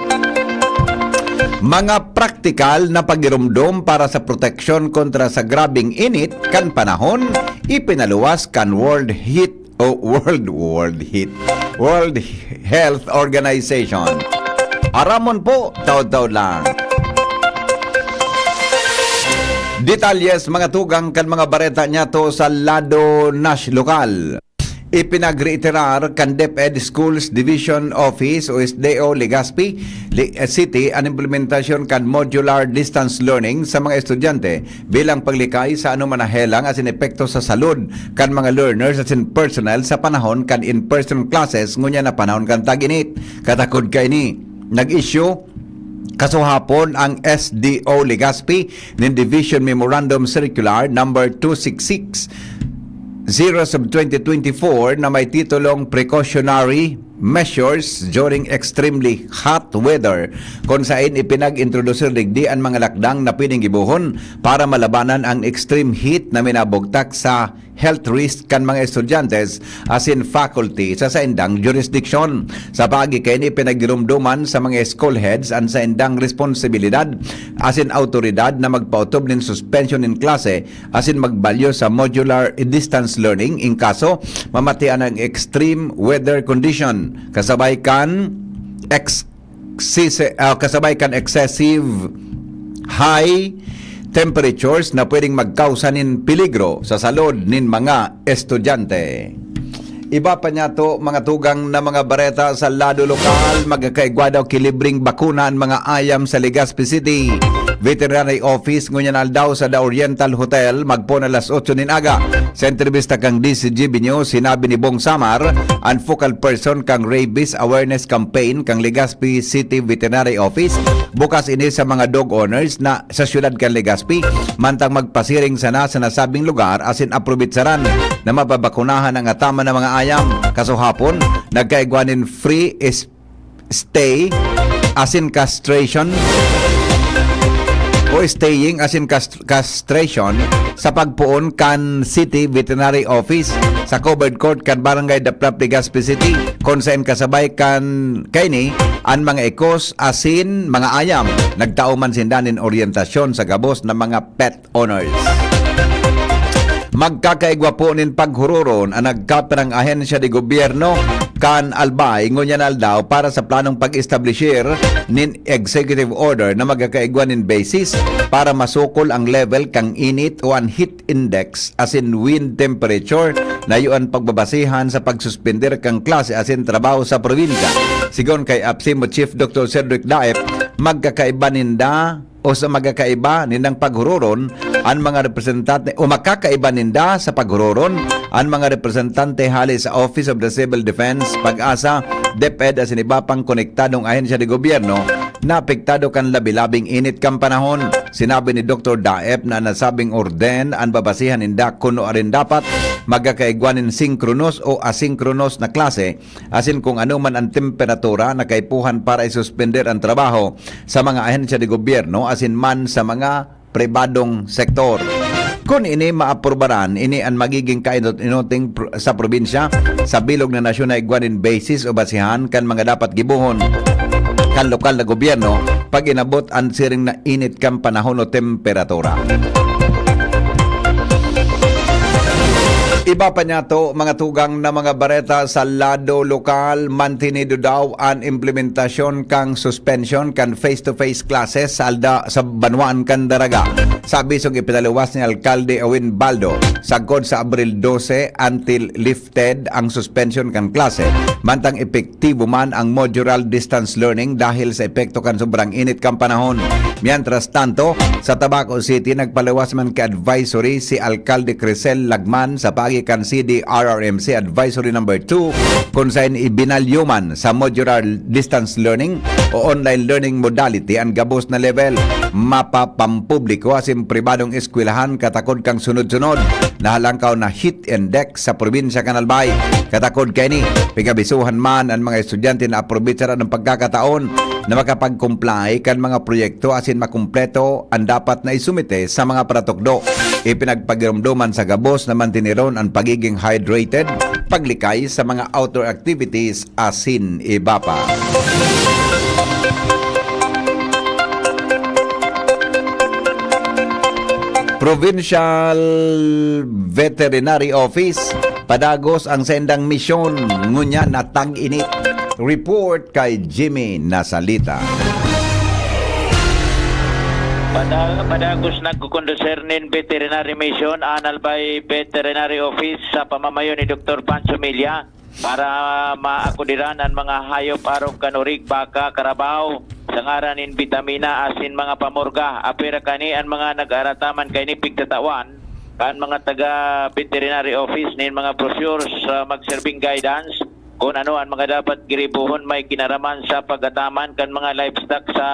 Mga praktikal na pagiromdom para sa proteksyon kontra sa grabeng init kan panahon, ipinaluwas kan World Heat o World, World Heat, World Health Organization. Aramon po, taud-taud lang. Detalye sa mga tugang kan mga bareta niyato sa lado nas lokal. Ipinagreiterar kan DepEd Schools Division Office o S D O Legazpi Li-, City an implementasyon kan modular distance learning sa mga estudyante bilang paglikay sa anoman na helang asin epekto sa salud kan mga learners asin personnel sa panahon kan in-person classes ngunyan na panahon kan tag-init. Katakod kaini, nag-issue kasuhapon ang S D O Legazpi nin Division Memorandum Circular Number two six six, zero sub twenty twenty-four na may titulong Precautionary Measures During Extremely Hot Weather, kun saen ipinag-introdusir digdi an mga lakdang na pwedeng gibohon para malabanan ang extreme heat na minabugtak sa health risk kan mga estudyante asin faculty sa saindang jurisdiksyon. Sa paagi kaini, pinagirumdoman sa mga school heads an saindang responsibilidad asin awtoridad na magpaotob nin suspension nin klase asin magbalyo sa modular distance learning in kaso mamatian ang extreme weather condition kasabay kan ex-, sise-, ah, kasabay kan excessive high temperatures na pwedeng magkausa nin peligro sa salud nin mga estudyante. Iba pa niyato, mga tugang na mga bareta sa lado lokal, magkakaigwa daw ki libreng bakuna an mga ayam sa Legazpi City Veterinary Office ngunyan aldaw sa The Oriental Hotel, magpoon alas otso nin aga. Sa entrevista kang D Z G B News, sinabi ni Bong Samar, an focal person kang Rabies Awareness Campaign kang Legazpi City Veterinary Office, bukas ini sa mga dog owners na sa siyudad kan Legazpi, mantang magpasiring sana sa nasabing lugar asin aprobitsaran na mababakunahan ang ataman na mga ayam. Kasuhapon, nagkaigwa nin free is-, stay asin castration o staying asin cast-, castration sa pagpoon kan City Veterinary Office sa covered court kan Barangay Daplap, Legazpi City, kun saen kasabay kan kaini an mga ikos asin mga ayam. Nagtao man sinda nin oryentasyon sa gabos na mga pet owners. Magkakaigwa po nin paghuroron an nagkapirang ahensya de gobyerno kan Albay ngunyan aldaw para sa planong pag-establishir nin executive order na magkakaigwa nin basis para masukol ang level kan init o an heat index asin wind temperature na iyo an pagbabasihan sa pagsuspender kan klase asin trabaho sa probinsya. Sigon kay APSEMO Chief Doctor Cedric Daep, magkakaiba ninda o sa magkakaiba nindang paghuroron an mga representante o makakaiba ninda sa paghuroron an mga representante hale sa Office of the Civil Defense, PAGASA, DepEd asin iba pang konektadong ahensya de gobyerno na apektado kan labi-labing init kan panahon. Sinabi ni Doktor Daep na nasabing orden an babasihan ninda kun nuarin dapat magkakaigwa nin synchronous o asynchronous na klase asin kung ano man an temperatura na kaipuhan para isuspender an trabaho sa mga ahensya de gobyerno asin man sa mga pribadong sektor. Kun ini maaprubaran, ini an magiging kainot-inoting pr-, sa probinsya, sa bilog na nasyon na igwa nin basis o basihan kan mga dapat gibohon kan lokal na gobyerno pag inabot an siring na init kan panahon o temperatura. Iba pa niyato, mga tugang na mga bareta sa lado lokal, mantinido daw an implementasyon kan suspension kan face-to-face classes sa alda-, sa banwaan kan Daraga. Sa abisong ipinaluwas ni Alkalde Owen Baldo, sagkod sa Abril dose, until lifted ang suspension kan klase, mantang epektibo man ang modular distance learning dahil sa epekto kan sobrang init kan panahon. Mientras tanto, sa Tabaco City, nagpaluwas man ka advisory si Alkalde Crisel Lagman sa paagi kan C D R R M C Advisory Number two, kun saen ibinalyo man sa modular distance learning o online learning modality an gabos na level. Mapapampubliko asin pribadong eskwelahan katakod kan sunod-sunod na halangkaw na heat index sa probinsya kan Albay. Katakod kaini, pigabisuhan man an mga estudyante na aprobetsaran an pagkakataon na makapag-comply kan mga proyekto asin makumpleto an dapat na isumite sa mga paratukdo. Ipinagpagiromdoman sa gabos na mantiniron an pagiging hydrated, paglikay sa mga outdoor activities asin iba pa. Provincial Veterinary Office, padagos ang saindang misyon, ngunyan na tag-init. Report kay Jimmy Nasalita. Pada-, padagos nagkukondusir nin veterinary mission an Albay Veterinary Office sa pamamayo ni Doktor Pancho Milla para maakudiran an mga hayop arog kan orig, baka, karabaw, sa ngaran nin bitamina asin mga pamurga. Apwera kani an mga nag-aarataman kaini pigtatawan kan mga taga veterinary office nin mga brochures sa magserbing guidance kun ano an mga dapat giribohon may kinaraman sa pag-ataman kan mga livestock sa,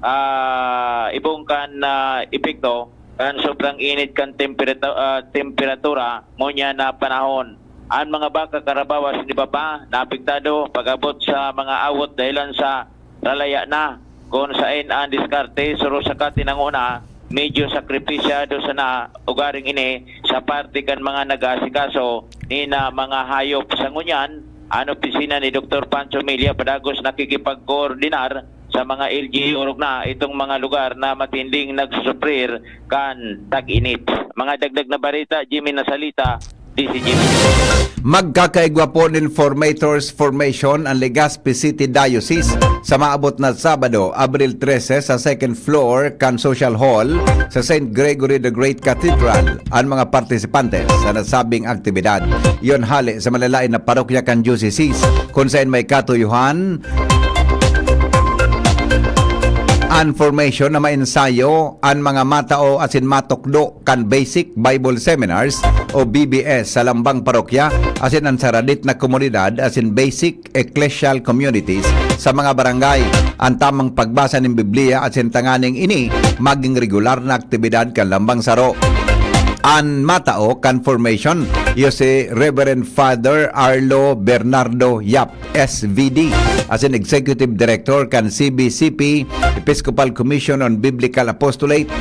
ah, ibong kan, ah, epekto kan sobrang init kan temperatu-, ah, temperatura ngunyan na panahon. An mga baka, karabaw asin iba pa naapektado pag-abot sa mga awot dahelan sa ralaya na, kun saen an diskarte suro saka tinangona, medyo sakripisyado sana ugaring ini sa parte kan mga nag-aasikaso nin, ah, mga hayop. Sa ngunyan, an opisina ni Doktor Pancho Milla padagos nakikipagkoordinar sa mga L G U orog na itong mga lugar na matinding nagsusuprir kan tag-init. Mga dagdag na bareta, Jimmy Nasalita, D C G. Magkakaigwa po nin Formators Formation an Legazpi City Diocese sa maabot na Sabado, Abril trese, sa second floor kan Social Hall sa Saint Gregory the Great Cathedral an mga partisipantes sa nasabing aktibidad. Iyon hale sa malalain na parokya kan diocese, kun saen may katuyuhan an formation na mainsayo an mga matao asin matukdo kan Basic Bible Seminars o B B S sa lambang parokya asin an saradit na komunidad asin basic ecclesial communities sa mga barangay. An tamang pagbasa nin Biblia asin tanganing ini magin regular na aktibidad kan lambang saro. An matao kan formation, iyo si Reverend Father Arlo Bernardo Yap, S V D, asin Executive Director kan C B C P, Episcopal Commission on Biblical Apostolate,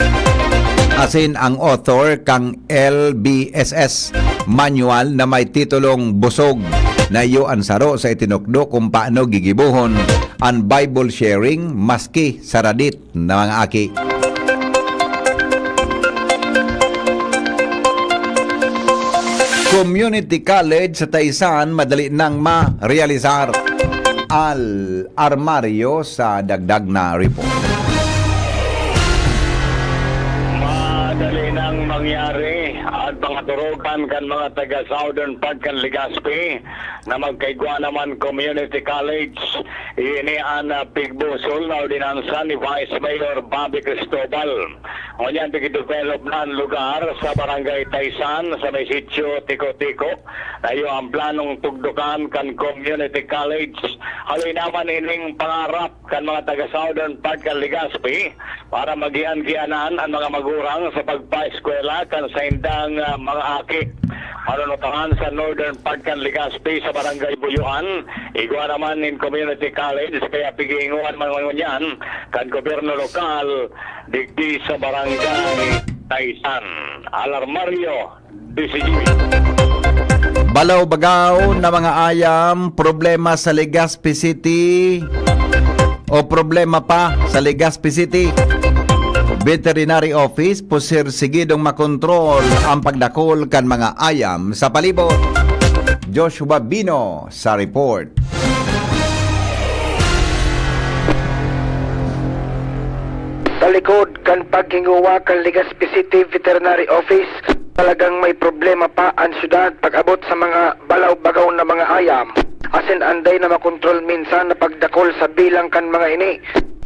asin ang author kan L B S S manual na may titulong Busog, na iyo an saro sa itinukdo kung paano gigibohon an Bible sharing maski saradit na mga aki. Community College sa Taysan madali nang marealisar. Al Armario sa dagdag na report. Madali nang mangyari an pangaturogan kan mga taga Southern Part kan Legazpi na magkaigwa naman community college. Ini an, ah, pigbusol na ordinansa ni Vice Mayor Bobby Cristobal. Ngunyan, pigdevelop na an lugar sa Barangay Taysan, sa may sitio Tiko-Tiko, na iyo ang planong tugdokan kan community college. Haloy naman ining pangarap kan mga taga Southern Part kan Legazpi para magian-gianan an mga magurang sa pagpaeskwela kan saindang, ah, mga aki. Manunutangan sa Northern Part kan Legazpi sa Barangay Buyuan, igwa naman nin community college, kaya pighihingoan man ngunyan kan gobyerno lokal digdi sa Barangay Taysan. Alarmario, D C G. Balaw-bagaw na mga ayam, problema sa Legazpi City o problema pa sa Legazpi City. Veterinary Office, pursigi sigidong makontrol ang pagdakol kan mga ayam sa palibot. Joshua Bino sa report. Sa likod kan paghinguwa kan Legazpi City Veterinary Office, talagang may problema pa an syudad pag-abot sa mga balaw-bagaw na mga ayam, asin anday na makontrol minsan na pagdakol sa bilang kan mga ini.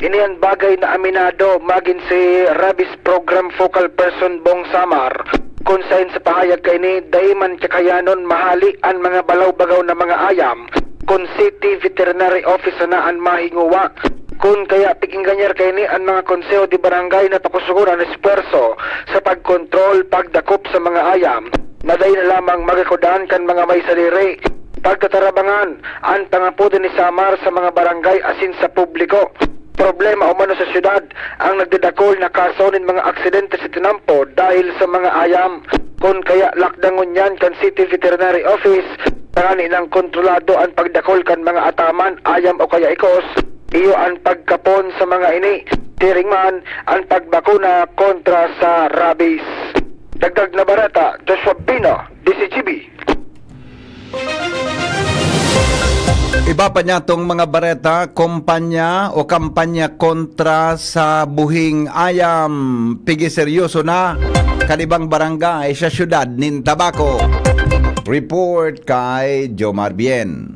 Ini an bagay na aminado magin si Rabies Program Focal Person Bong Samar, kun saen sa pahayag kaini, dai man kakayanon mahali an mga balaw-bagaw na mga ayam kun City Veterinary Office sana an mahinguwa. Kun kaya piginganyar kaini an mga konseho de barangay na pakusugon an espuwerso sa pagkontrol, pagdakop sa mga ayam na dai na lamang magikodan kan mga may sadiri. Pagtatarabangan an pangapodan ni Samar sa mga barangay asin sa publiko. Problema umano sa syudad ang nagdadakol na kaso nin mga aksidente sa tinampo dahil sa mga ayam. Kun kaya lakdangon niyan kan City Veterinary Office, tanganing kontrolado an pagdakol kan mga ataman, ayam o kaya ikos, iyo an pagkapon sa mga ini. Siring man an pagbakuna kontra sa rabies. Dagdag na bareta, Joshua Bino, D C G B. Iba pa niya tong mga bareta, kompanya o kampanya kontra sa buhing ayam. Pigi seryoso na kan ibang barangay sa siyudad nin Tabaco. Report kay Jomar Bien.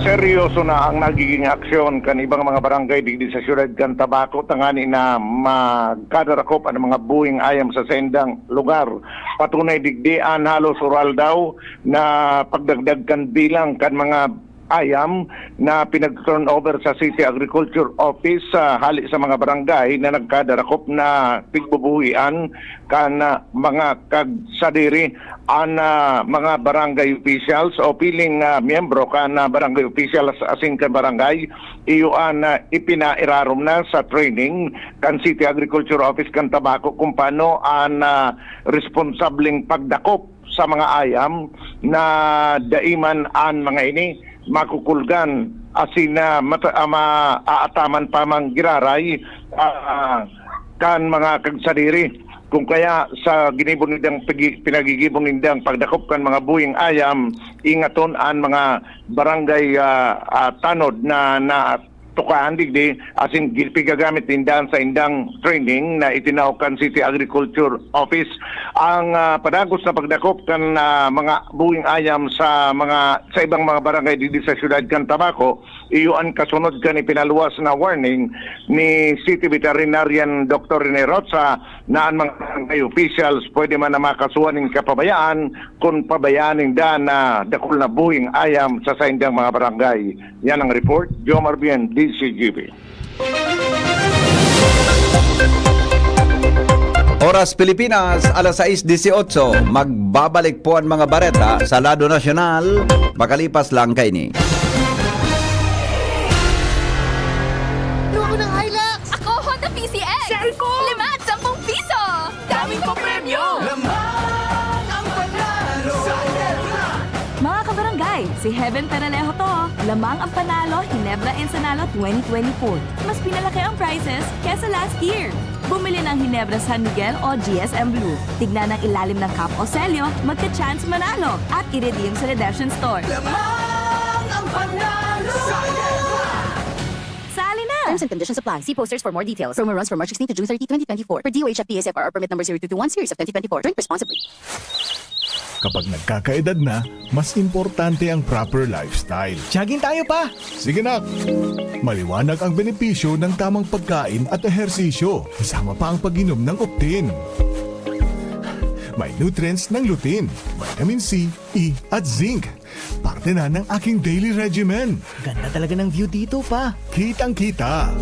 Seryoso na ang nagiging aksyon kan ibang mga barangay digdi sa siyudad kan Tabaco, tangani na magkadarakop an mga buhing ayam sa saindang lugar. Patunay digdi an halos oral daw na pagdagdag kan bilang kan mga ayam na pinag-turnover sa City Agriculture Office, ah, hali sa mga barangay na nagkadarakop na pigbubuhian kan, ah, mga kagsadiri. An, ah, mga barangay officials o piling, ah, miyembro kan, ah, barangay officials asin kan barangay, iyo an, ah, ipinairarom na sa training kan City Agriculture Office kan Tabaco kung paano an, ah, responsableng pagdakop sa mga ayam na dai man an mga ini makukulgan asin na mata-, ah, maaataman pa mang giraray, ah, kan mga kagsadiri. Kung kaya sa ginibo nindang pagi-, pinagigibo nindang pagdakop kan mga buhing ayam, ingaton an mga barangay, ah, ah, tanod na, na tukahan digdi, asin gi-, pigagamit ninda sa indang training na itinao kan City Agriculture Office. Ang, ah, padagos na pagdakop kan, ah, mga buhing ayam sa mga, sa ibang mga barangay digdi sa siyudad kan Tabaco, iyo an kasunod kan ipinaluwas na warning ni City Veterinarian Doctor Rene Rocha na an mga barangay officials pwede man na makasuhan nin kapabayaan kun pabayaan ninda na dakul na buhing ayam sa saindang mga barangay. Yan ang report, Jomar Bien, D C G B. Oras Pilipinas, alas sais dieciocho. Magbabalik po ang mga bareta sa lado nasyonal, makalipas lang kaini. Gusto ko ng Hilux! Ako, Honda P C X! Saan ko? Lima at sampung piso! Daming papremyo! Lamang ang panalo sa Ginebra! Mga kabarangay, si Heaven Peralejo to. Lamang ang panalo, Ginebra Ensanalo twenty twenty-four. Mas pinalaki ang prizes kesa last year. Bumili ng Ginebra San Miguel o G S M Blue. Tignan ang ilalim ng cap o selyo, magka-chance manalo at i-redeem sa redemption store. Lamang ang panalo sa Ginebra! Sali na! Terms and conditions apply. See posters for more details. Promo runs from March sixteen to June thirty, twenty twenty-four. Per D O H at P S F R or permit number zero two two one series of twenty twenty-four. Drink responsibly. Kapag nagkakaedad na, mas importante ang proper lifestyle. Jogging tayo, pa! Sige, nak! Maliwanag ang benepisyo ng tamang pagkain at ehersisyo, kasama pa ang pag-inom ng Optin. May nutrients ng lutein, vitamin C, E, at zinc. Parte na ng aking daily regimen. Ganda talaga ng view dito, pa. Kitang-kita.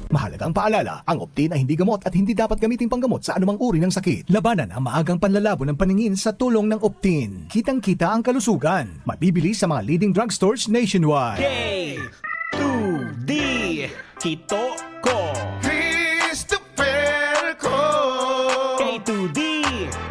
Mahalagang paalala, ang Optin ay hindi gamot at hindi dapat gamiting panggamot sa anumang uri ng sakit. Labanan ang maagang panlalabo ng paningin sa tulong ng Optin. Kitang-kita ang kalusugan. Mabibili sa mga leading drugstores nationwide. K two D, Kito Ko. Christopher Ko. K two D,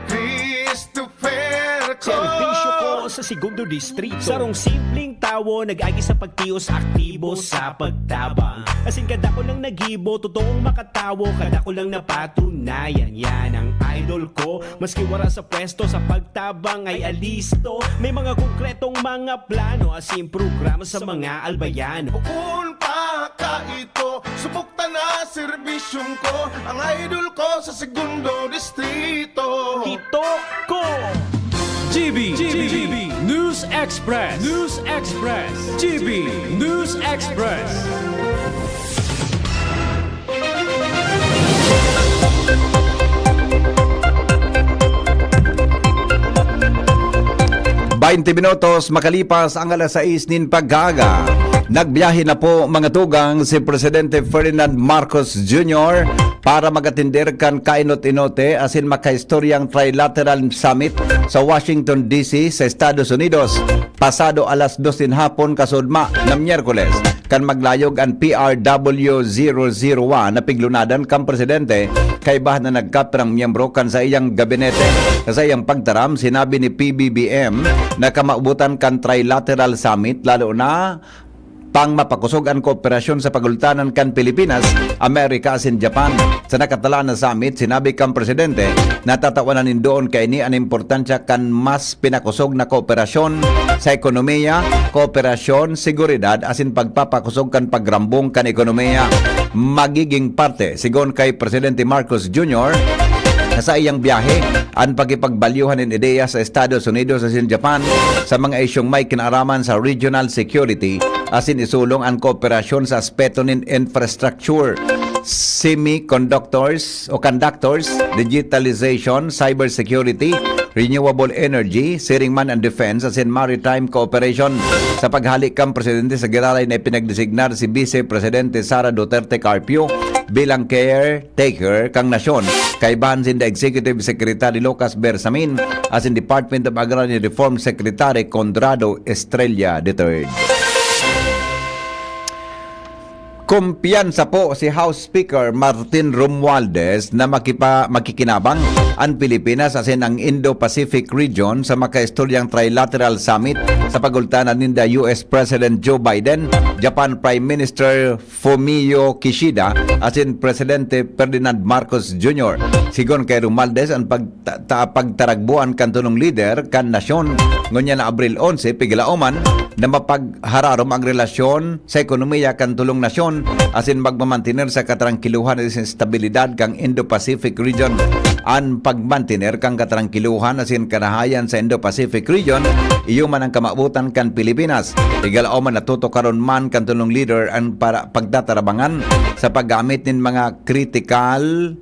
Christopher Ko. Serbisyo ko sa Segundo Distrito. Sarong simpleng tawo nag-agi sa pagtios, aktibo sa pagtabang. Asin kadakul lang nagibo, totoong makatawo, kadakul lang napatunayan. Yan ang idol ko, maski wala sa pwesto, sa pagtabang ay alisto. May mga konkretong mga plano, asin programa sa mga albayano. Bukon pa ka ito, subok ta na serbisyong ko, ang idol ko sa Segundo Distrito. Hito ko! G B, G B, News Express, News Express, G B News Express. Baynte minutos makalipas ang alas sais nin pagkaaga. Nagbiyahe na po, mga tugang, si Presidente Ferdinand Marcos Junior para mag-atender kan kainot-inote asin makaistoryang Trilateral Summit sa Washington, D C, sa Estados Unidos, pasado alas dos nin hapon kasudma na Miyerkules, kan maglayog an P R W zero zero one na piglunadan kan presidente, kaiba na nagkapirang miyembro kan saiyang gabinete. Sa saiyang pagtaram, sinabi ni P B B M na kamaobotan kan Trilateral Summit, lalo na pang mapakosog an kooperasyon sa pagultanan kan Pilipinas, Amerika asin Japan. Sa nakatalaan na summit, sinabi kan presidente na tatawan na nin doon kaini an importansya kan mas pinakosog na kooperasyon sa ekonomiya, kooperasyon, seguridad asin pagpapakosog kan pagrambong kan ekonomiya. Magiging parte, sigon kay Presidente Marcos Junior, na sa iyang biyahe, an pakipagbalyuhan nin ideya sa Estados Unidos asin Japan sa mga isyung may kinaaraman sa regional security asin isulong an kooperasyon sa aspeto nin infrastructure, semiconductors o conductors, digitalization, cybersecurity, renewable energy, siring man an defense asin maritime cooperation. Sa paghali kan presidente sa giraray na ipinagdesignar si Vice Presidente Sara Duterte Carpio bilang care taker kan nasyon. Kaibahan sinda Executive Secretary Lucas Bersamin asin Department of Agrarian Reform Secretary Conrado Estrella the third. Kumpiyansa po si House Speaker Martin Romualdez na makipa-, makikinabang an Pilipinas asin ang Indo-Pacific region sa makaistoryang Trilateral Summit sa pagultanan ninda U S President Joe Biden, Japan Prime Minister Fumio Kishida asin Presidente Ferdinand Marcos Junior. Sigon kay Romualdez, an pagta-, ta-, pagtaragboan kan tulong lider kan nasyon ngunyan na Abril onse, piglaoman na mapaghararom ang relasyon sa ekonomiya kan tulong nasyon asin magmamantener sa katrangkiluhan asin estabilidad kan Indo-Pacific region. An pagmantener kan katrangkiluhan asin karahayan sa Indo-Pacific region, iyo man ang kamawotan kan Pilipinas. Igalaom man natutukaron man kan tulong lider an para pagtatarabangan sa paggamit nin mga kritikal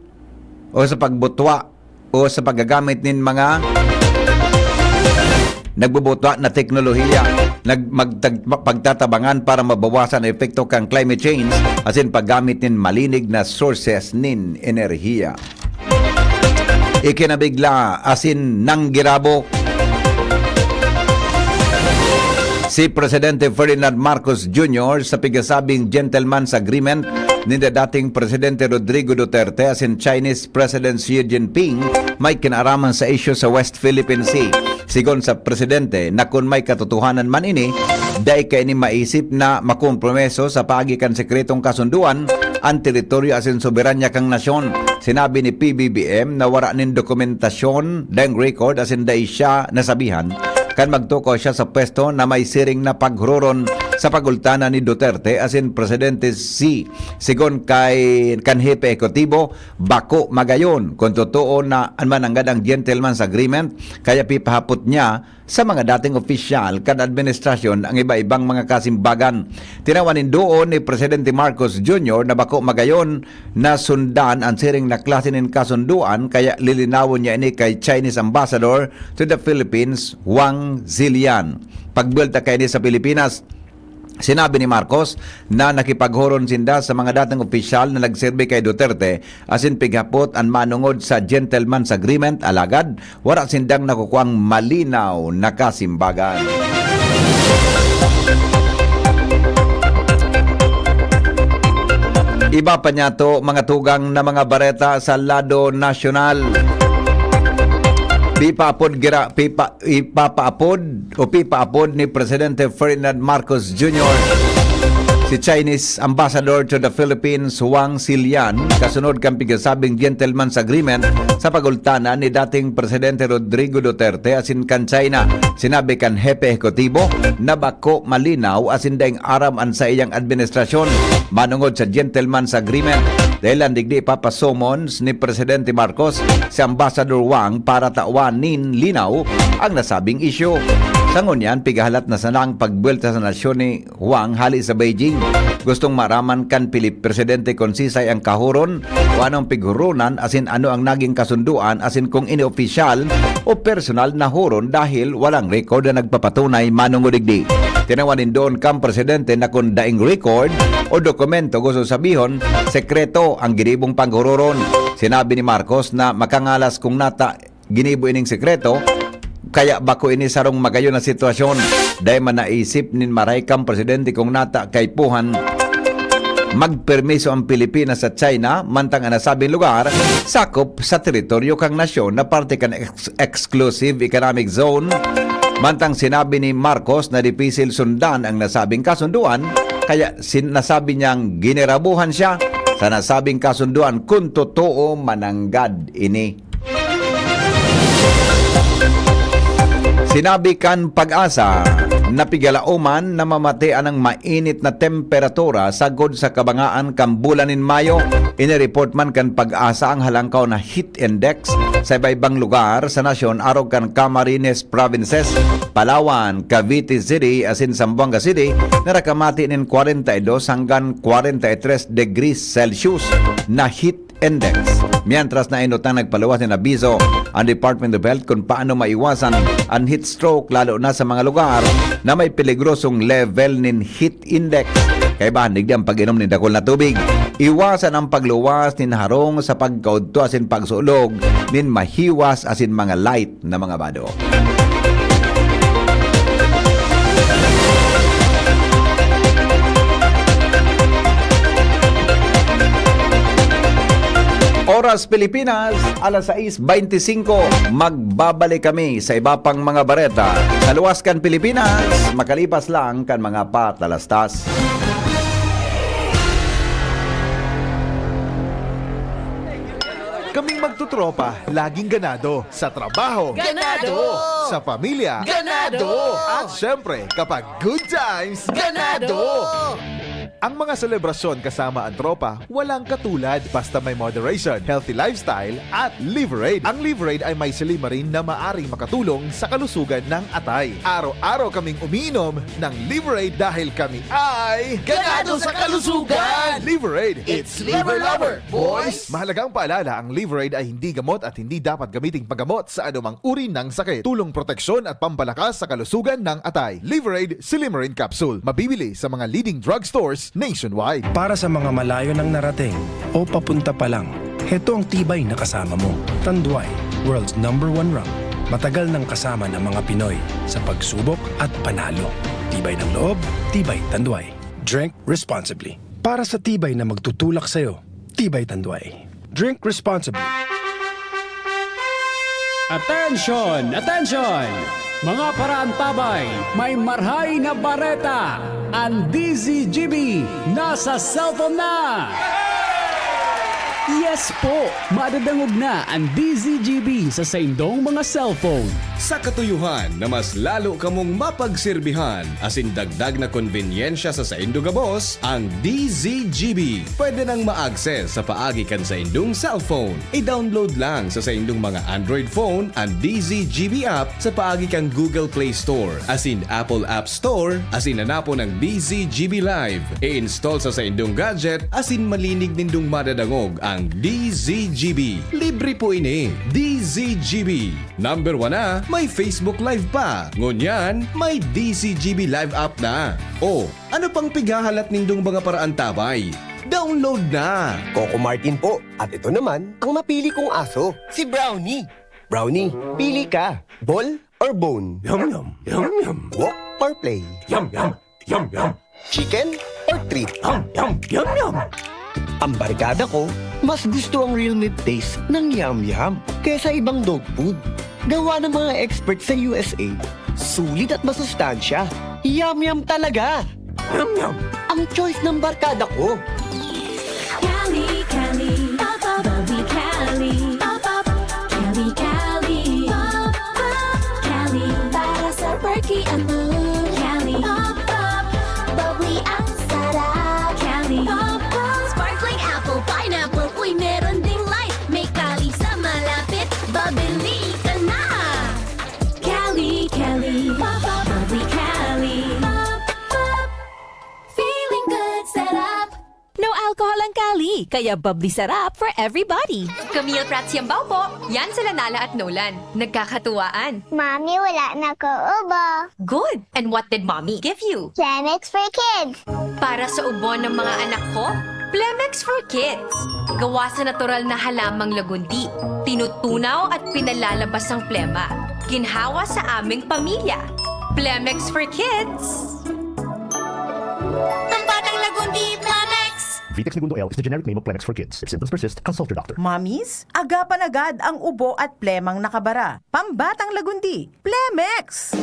o sa pagbutwa o sa paggagamit nin mga nagbubutwa na teknolohiya, nag-, magtag-, pagtatabangan para mabawasan ang epekto kan climate change asin paggamit nin malinig na sources nin enerhiya. Ikinabigla asin nanggirabo si Presidente Ferdinand Marcos Junior sa pigasabing gentleman's agreement ninda dating Presidente Rodrigo Duterte asin Chinese President Xi Jinping may kinaaraman sa isyu sa West Philippine Sea. Sigon sa presidente na kun may katotohanan man ini, dai kaini maisip na makompromiso sa paagi kan sekretong kasunduan an teritoryo asin soberanya kan nasyon. Sinabi ni P B B M na wara nin dokumentasyon, daing record asin dai siya nasabihan kan magtukaw siya sa pwesto na may siring na paghuroron sa pagultanan ni Duterte asin Presidente Xi. Sigon kay, kan hepe ehekutibo, bako magayon kun totoo na an mananggad ang gentleman's agreement, kaya pipahapot niya sa mga dating opisyal kan administrasyon ang iba-ibang mga kasimbagan. Tinawan nin doon ni Presidente Marcos Junior na bako magayon na sundan an siring na klase nin kasunduan, kaya lilinawon niya ini kay Chinese Ambassador to the Philippines, Wang Zilian. Pagbuwelta kaini sa Pilipinas, sinabi ni Marcos na nakipaghuron sinda sa mga dating opisyal na nagserbi kay Duterte asin pighapot an manongod sa gentleman's agreement, alagad wara sindang nakukuang malinaw na kasimbagan. Iba pa niyato, mga tugang, na mga bareta sa lado nasyonal. Pipaapod gira, pipa, ipapaapod o pipaapod ni Presidente Ferdinand Marcos Junior si Chinese Ambassador to the Philippines, Wang Xilian, kasunod kan pigasabing gentleman's agreement sa pagultanan ni dating Presidente Rodrigo Duterte asin kan China. Sinabi kan hepe ehekutibo na bako malinaw asin daing aram an saiyang administrasyon manongod sa gentleman's agreement. Dahil digdi, ipapasummons ni Presidente Marcos si Ambassador Wang para tawan nin linaw ang nasabing isyu. Sa ngunyan, pigahalat na sana ang pagbuwelta sa nasyon ni Wang hale sa Beijing. Gustong maaraman kan Pilip-, Presidente kun sisay ang kahuron o anong pighuronan asin ano ang naging kasunduan asin kung ini opisyal o personal na huron dahil walang record na nagpapatunay manongod digdi. Tinawan nin duon kan Presidente na kun daing record o dokumento, gusto sabihon, sekreto ang ginibong paghuroron. Sinabi ni Marcos na makangalas kung nata ginibo ining sekreto, kaya bako ini sarong magayon na sitwasyon. Dai man naisip nin maray kan presidente kung nata kaipuhan magpermiso ang Pilipinas sa China, mantang an nasabing lugar sakop sa teritoryo kan nasyon na parte kan ex-, exclusive economic zone. Mantang sinabi ni Marcos na dipisil sundan ang nasabing kasunduan, kaya sin-, nasabi niyang ginirabuhan siya sa nasabing kasunduan kun totoo mananggad ini. Sinabi kan Pag-asa na pigalaoman na mamatian ang mainit na temperatura sagkod sa kabangaan kan bulan nin Mayo. Ini-report man kan Pag-asa ang halangkaw na heat index sa iba-ibang lugar sa nasyon, arog kan Camarines Provinces, Palawan, Cavite City asin Zamboanga City, na nakamati nin kwarenta y dos hanggang kwarenta y tres degrees Celsius na heat index. Mientras, nainot na nagpaluwas nin abiso ang Department of Health kung paano maiwasan ang heat stroke, lalo na sa mga lugar na may peligrosong level nin heat index. Kaibahan digdi ang pag-inom nin dakul na tubig. Iwasan ang pagluwas nin harong sa pagkaudto asin pagsulog nin mahiwas asin mga light na mga bado. Oras Pilipinas, alas sais beintisinko. Magbabalik kami sa iba pang mga bareta sa luwas kan Pilipinas, makalipas lang kan mga patalastas. Kaming magtutropa, laging ganado. Sa trabaho. Ganado! Sa pamilya. Ganado! At syempre, kapag good times. Ganado! Ang mga selebrasyon kasama ang tropa, walang katulad. Basta may moderation, healthy lifestyle, at Liverade. Ang Liverade ay may silymarin na maaring makatulong sa kalusugan ng atay. Araw-araw kaming umiinom ng Liverade dahil kami ay ganado sa kalusugan! Liverade! It's Liver Lover, boys! Mahalagang paalala, ang Liverade ay hindi gamot at hindi dapat gamiting panggamot sa anumang uri ng sakit. Tulong, proteksyon at pampalakas sa kalusugan ng atay. Liverade Silymarin Capsule. Mabibili sa mga leading drugstores nationwide. Para sa mga malayo nang narating o papunta pa lang, heto ang tibay na kasama mo. Tanduay, world's number one rum. Matagal nang kasama ng mga Pinoy sa pagsubok at panalo. Tibay ng loob, tibay Tanduay. Drink responsibly. Para sa tibay na magtutulak sa'yo, tibay Tanduay. Drink responsibly. Attention! Attention! Mga paraantabay, may marhay na bareta! An D Z G B nasa cellphone na! Yes po! Madadangog na an D Z G B sa saindong mga cellphone. Sa katuyohan na mas lalo kamong mapagserbihan asin dagdag na konbenyensya sa saindo gabos, ang D Z G B pwede nang ma-access sa paagi kan saindong cellphone. I-download lang sa saindong mga Android phone an D Z G B app sa paagi kan Google Play Store asin Apple App Store, asin hanapon ang D Z G B Live. I-install sa saindong gadget asin malinig nindong madadangog ang D Z G B. Libre po ini. D Z G B. Number one na, may Facebook Live pa. Ngunyan, may D Z G B Live app na. O, ano pang pighahalat nindong mga paraantabay? Download na! Coco Martin po. At ito naman ang napili kong aso, si Brownie. Brownie, pili ka. Ball or bone? Yum, yum, yum, yum. Walk or play? Yum, yum, yum, yum. Chicken or treat? Yum, yum, yum, yum. Ang barkada ko, mas gusto ang real meat taste ng Yum Yum kesa ibang dog food. Gawa ng mga expert sa U S A. Sulit at masustansya. Yum yum talaga! Yum yum! Ang choice ng barkada ko. Cali, Cali, pop, pop, bubbly Cali, pop, pop, Cali, Cali, pop, pop, Cali, para sa perky at mood. Cali, pop, pop, bubbly ang sarap. Cali, pop, pop, sparkling apple, pineapple, uy, meron ding light. May Cali sa malapit, babili ka na. Cali, Cali, pop, pop, bubbly Cali, pop, pop, feeling good, sarap. No alcohol ang Cali, kaya bubbly sarap for everybody. Camille Prats Yambao po. Yan sila Nala at Nolan. Nagkakatuwaan. Mami, wala na ko ubo. Good! And what did Mommy give you? Plemex for Kids. Para sa ubo ng mga anak ko, Plemex for Kids. Gawa sa natural na halamang lagundi. Tinutunaw at pinalalabas ang plema. Ginhawa sa aming pamilya. Plemex for Kids. Ang batang lagundi, Plemex! Vitex Negundo L is the generic name of Plemex for Kids. If symptoms persist, consult your doctor. Mommies, agapan agad ang ubo at plemang nakabara. Pambatang lagundi, Plemex!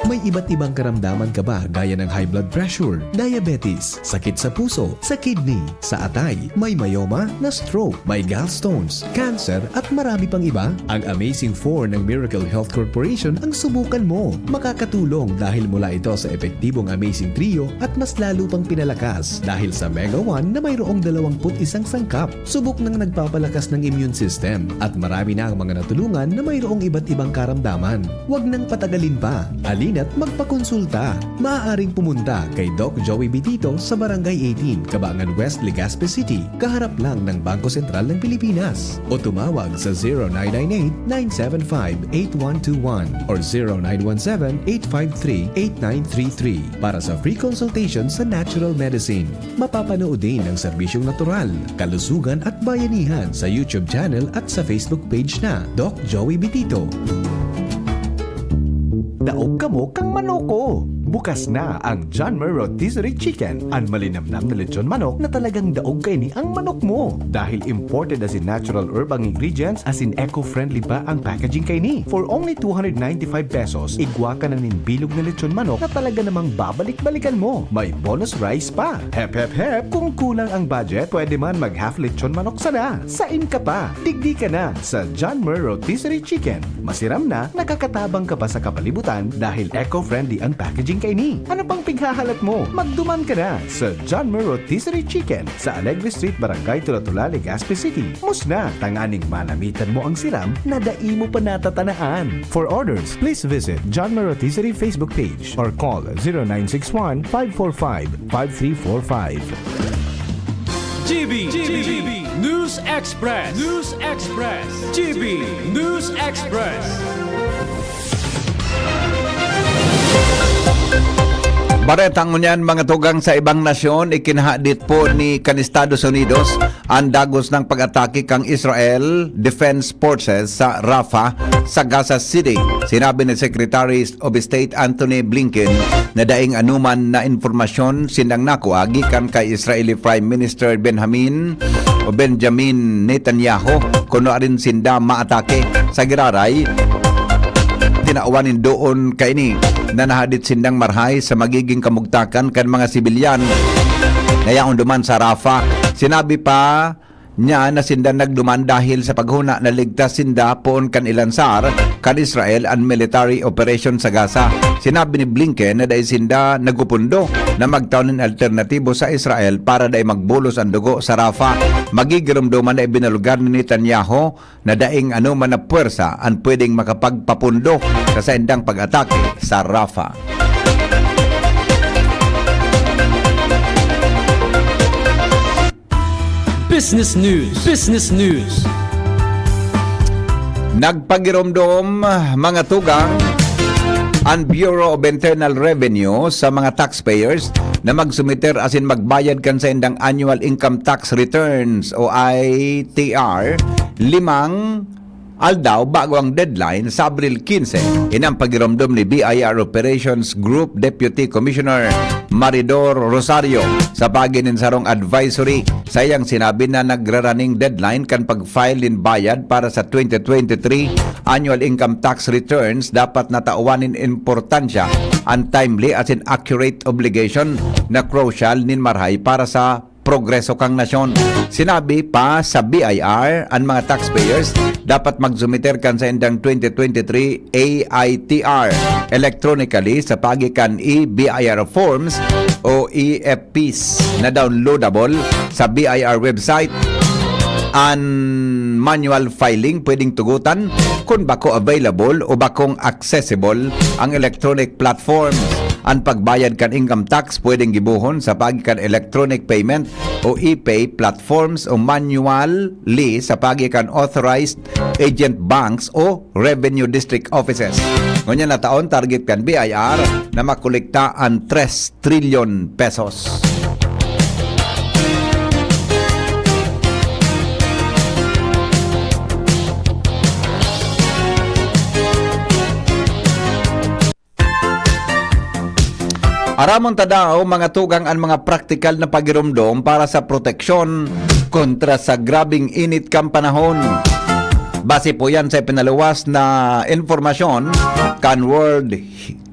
May iba't ibang karamdaman ka ba, gaya ng high blood pressure, diabetes, sakit sa puso, sa kidney, sa atay, may myoma, na-stroke, may gallstones, cancer, at marami pang iba? Ang Amazing four ng Miracle Health Corporation ang subukan mo. Makakatulong dahil mula ito sa epektibong Amazing Trio at mas lalo pang pinalakas dahil sa Mega one na mayroong dalawampu't isang sangkap. Subok nang nagpapalakas ng immune system at marami na ang mga natulungan na mayroong iba't ibang karamdaman. Huwag nang patagalin pa. Halina't magpakonsulta. Maaaring pumunta kay Doc Joey Bitito sa Barangay eighteen, Cabangan West, Legazpi City, kaharap lang ng Bangko Sentral ng Pilipinas. O tumawag sa zero nine nine eight, nine seven five, eight one two one or zero nine one seven, eight five three, eight nine three three para sa free consultation sa natural medicine. Mapapanood din ang serbisyong natural, kalusugan at bayanihan sa YouTube channel at sa Facebook page na Doc Joey Bitito. Daog kamo kan manoko! Bukas na ang John Mer Rotisserie Chicken, an malinamnam na lechon manok na talagang daog kaini ang manok mo. Dahil imported asin natural herb ang ingredients, asin eco-friendly pa ang packaging kaini. For only two hundred ninety-five pesos, igwa ka na nin bilog na lechon manok na talaga namang babalik-balikan mo. May bonus rice pa. Hep, hep, hep! Kung kulang ang budget, pwede man mag half lechon manok sana. Sain ka pa? Digdi ka na sa John Mer Rotisserie Chicken. Masiram na, nakakatabang ka pa sa kapalibutan dahil eco-friendly ang packaging kaini. Ano pang pighahalat mo? Magduman ka na sa John Mer Rotisserie Chicken sa Alegre Street, Barangay Tula-Tula, Legazpi City. Mus na, tanganing manamitan mo ang siram na dai mo pa natatanaan. For orders, please visit John Mer Rotisserie Facebook page or call zero nine six one, five four five, five three four five. G B, G B, News Express, News Express, G B News Express. Bareta ngunyan, mga tugang, sa ibang nasyon, ikinahadit po ni kan Estados Unidos ang dagos ng pag-atake kan Israel Defense Forces sa Rafah, sa Gaza City. Sinabi ni Secretary of State Antony Blinken na daing anuman na impormasyon sindang nakua gikan kay Israeli Prime Minister Benjamin o Benjamin Netanyahu kun nuarin sinda maatake. Sa giraray, tinawan nin doon kaini na nahadit sindang marhay sa magiging kamugtakan kan mga sibilyan na yaon duman sa Rafah. Sinabi pa niya na sinda nagduman dahil sa paghona na ligtas sinda poon kan ilansar kan Israel an military operation sa Gaza. Sinabi ni Blinken na dai sinda nagpupundo na magtao nin alternatibo sa Israel para dai magbulos an dugo sa Rafah. Magigiromdoman na ibinalgar ni Netanyahu na daing anoman na puwersa an pwedeng makapagpapundo sa saindang pag-atake sa Rafah. Business News. Business News. Nagpagiromdom, mga tugang, ang Bureau of Internal Revenue sa mga taxpayers na magsumiter asin magbayad kan saindang annual income tax returns o I T R limang aldaw bago ang deadline sa Abril quince. Ini ang pagiromdom ni B I R Operations Group Deputy Commissioner Maridor Rosario sa paagi nin sarong advisory. Sa iyang sinabi na nagraraning deadline kan pag-file nin bayad para sa twenty twenty-three annual income tax returns, dapat natawan nin importansya an timely asin accurate obligation na crucial nin marahay para sa progreso kan nasyon. Sinabi pa sa B I R, an mga taxpayers dapat magsumiter kan saindang twenty twenty-three A I T R electronically sa paagi kan e-B I R forms o e-F Ps na downloadable sa B I R website. An manual filing pwedeng tugutan kun bako available o bakong accessible ang electronic platforms. An pagbayad kan income tax pwedeng gibohon sa paagi kan electronic payment o e-pay platforms o manually sa paagi kan authorized agent banks o revenue district offices. Ngunyan na taon, target kan B I R na makolekta an tres trilyon pesos. Aramon ta daw, mga tugang, an mga praktikal na pagiromdom para sa proteksyon kontra sa grabeng init kan panahon. Base po yan sa ipinaluwas na impormasyon kan World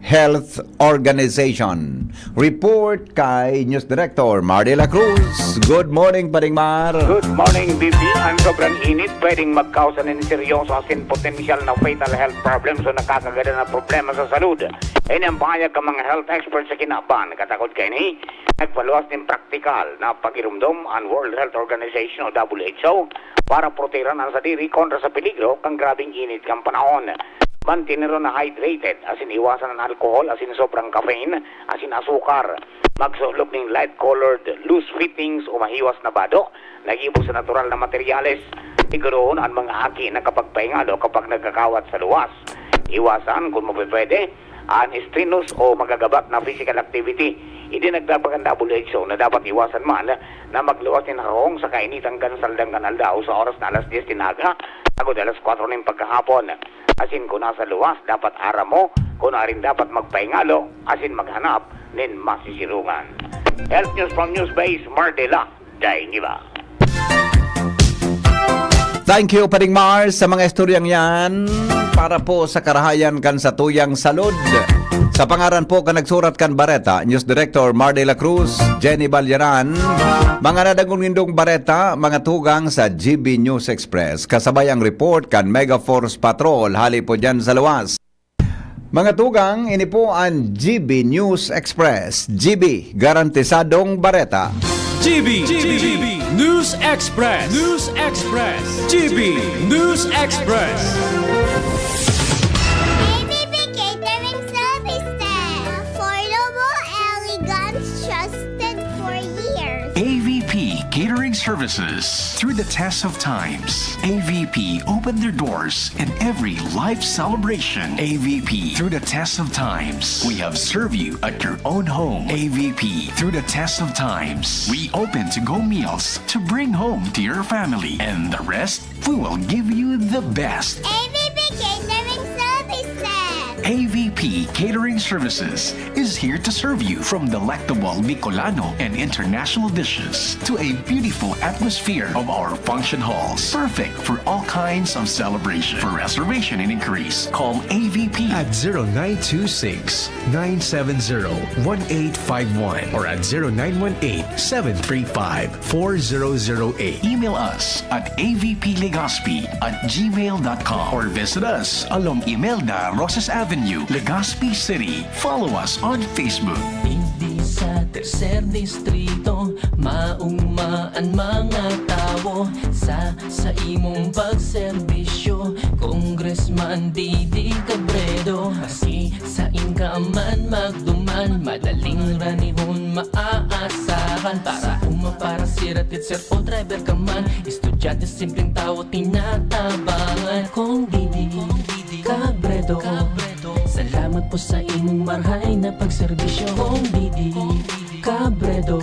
Health Organization. Report kay News Director Mar de la Cruz. Good morning, Paring Mar. Good morning, B B. Ang sobrang init pwedeng magkausa nin seryoso asin potensyal na fatal health problems o nakakagada na problema sa salud. Ini ang pahayag kan mga health experts sa kinaban. Katakod kaini, nagpaluwas nin praktikal na pagiromdom an World Health Organization o W H O para protehiran an sadiri kontra sa peligro kan grabeng init kan panahon. Manteneron na hydrated, asin iwasan an alcohol, asin sobrang caffeine, asin asukar. Magsulog nin light-colored, loose fittings o mahiwas na bado na gibo sa natural na materyales. Sigurohon an mga aki na kapag paingalo kapag nagkakawat sa luwas. Iwasan, kun mapipwede, an strenuous o magagabat na physical activity. Idinagdag pa kan W H O na dapat iwasan man na magluwas nin harong sa kainitan kan saldang kan aldaw sa oras na alas dyes nin aga, sagkod alas kwatro nin pagkahapon. Asin kun nasa luwas, dapat aram mo kun arin dapat magpaingalo asin maghanap nin masisirongan. Health News from Newsbase, Mar de la Dainiva. Thank you, Paring Mars, sa mga istoryang yan para po sa karahayan kan satuyang salud. Sa pangaran po kan nagsurat kan bareta, News Director Mar de la Cruz, Jenny Balyaran, mga nadangog nindong bareta, mga tugang sa G B News Express, kasabay ang report kan Mega Force Patrol hali po dyan sa luwas. Mga tugang, ini po an G B News Express. G B, garantisadong bareta. G B, G B, News Express. News Express. G B News Express. A V P Catering Services. Affordable, elegant, trusted for years. A V P Catering Services. Through the test of times, A V P opened their doors in every life celebration. A V P, through the test of times, we have served you at your own home. A V P, through the test of times, we open to-go meals to bring home to your family. And the rest, we will give you the best. A V P Catering Services. A V P Catering Services is here to serve you, from delectable Bicolano and international dishes to a beautiful atmosphere of our function halls, perfect for all kinds of celebration. For reservation and inquiries, call A V P at zero nine two six, nine seven zero, one eight five one or at zero nine one eight, seven three five, four zero zero eight. Email us at A V P Legazpi at gmail dot com or visit us along Imelda Rosas Avenue, Legazpi City. Follow us on Facebook. Digdi sa Tercer Distrito, mauma an mga tawo sa, sa imong pagserbisyo. Congressman Didi Cabredo, maski sain ka man magduman, madaling ranihon maaasahan. Para uma, para sira, teacher o driver ka man, estudyante, simpleng tawo, tinatabangan. Kong Didi Cabredo, salamat po sa imong marhay na pagserbisyo. Kong Didi Cabredo,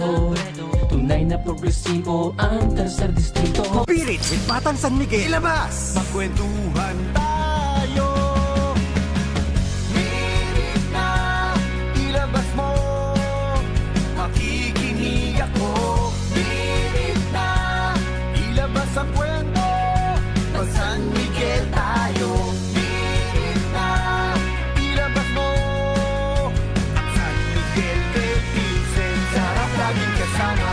Nay na progresibo ang tercer distrito. Spirit with Batang San Miguel. Ilabas! Magkwentuhan tayo. Spirit na, ilabas mo. Makikinig ako. Spirit na, ilabas ang kwento. Mag San Miguel tayo. Spirit na, ilabas mo. San Miguel kay Pilsen, sarap laging kasama.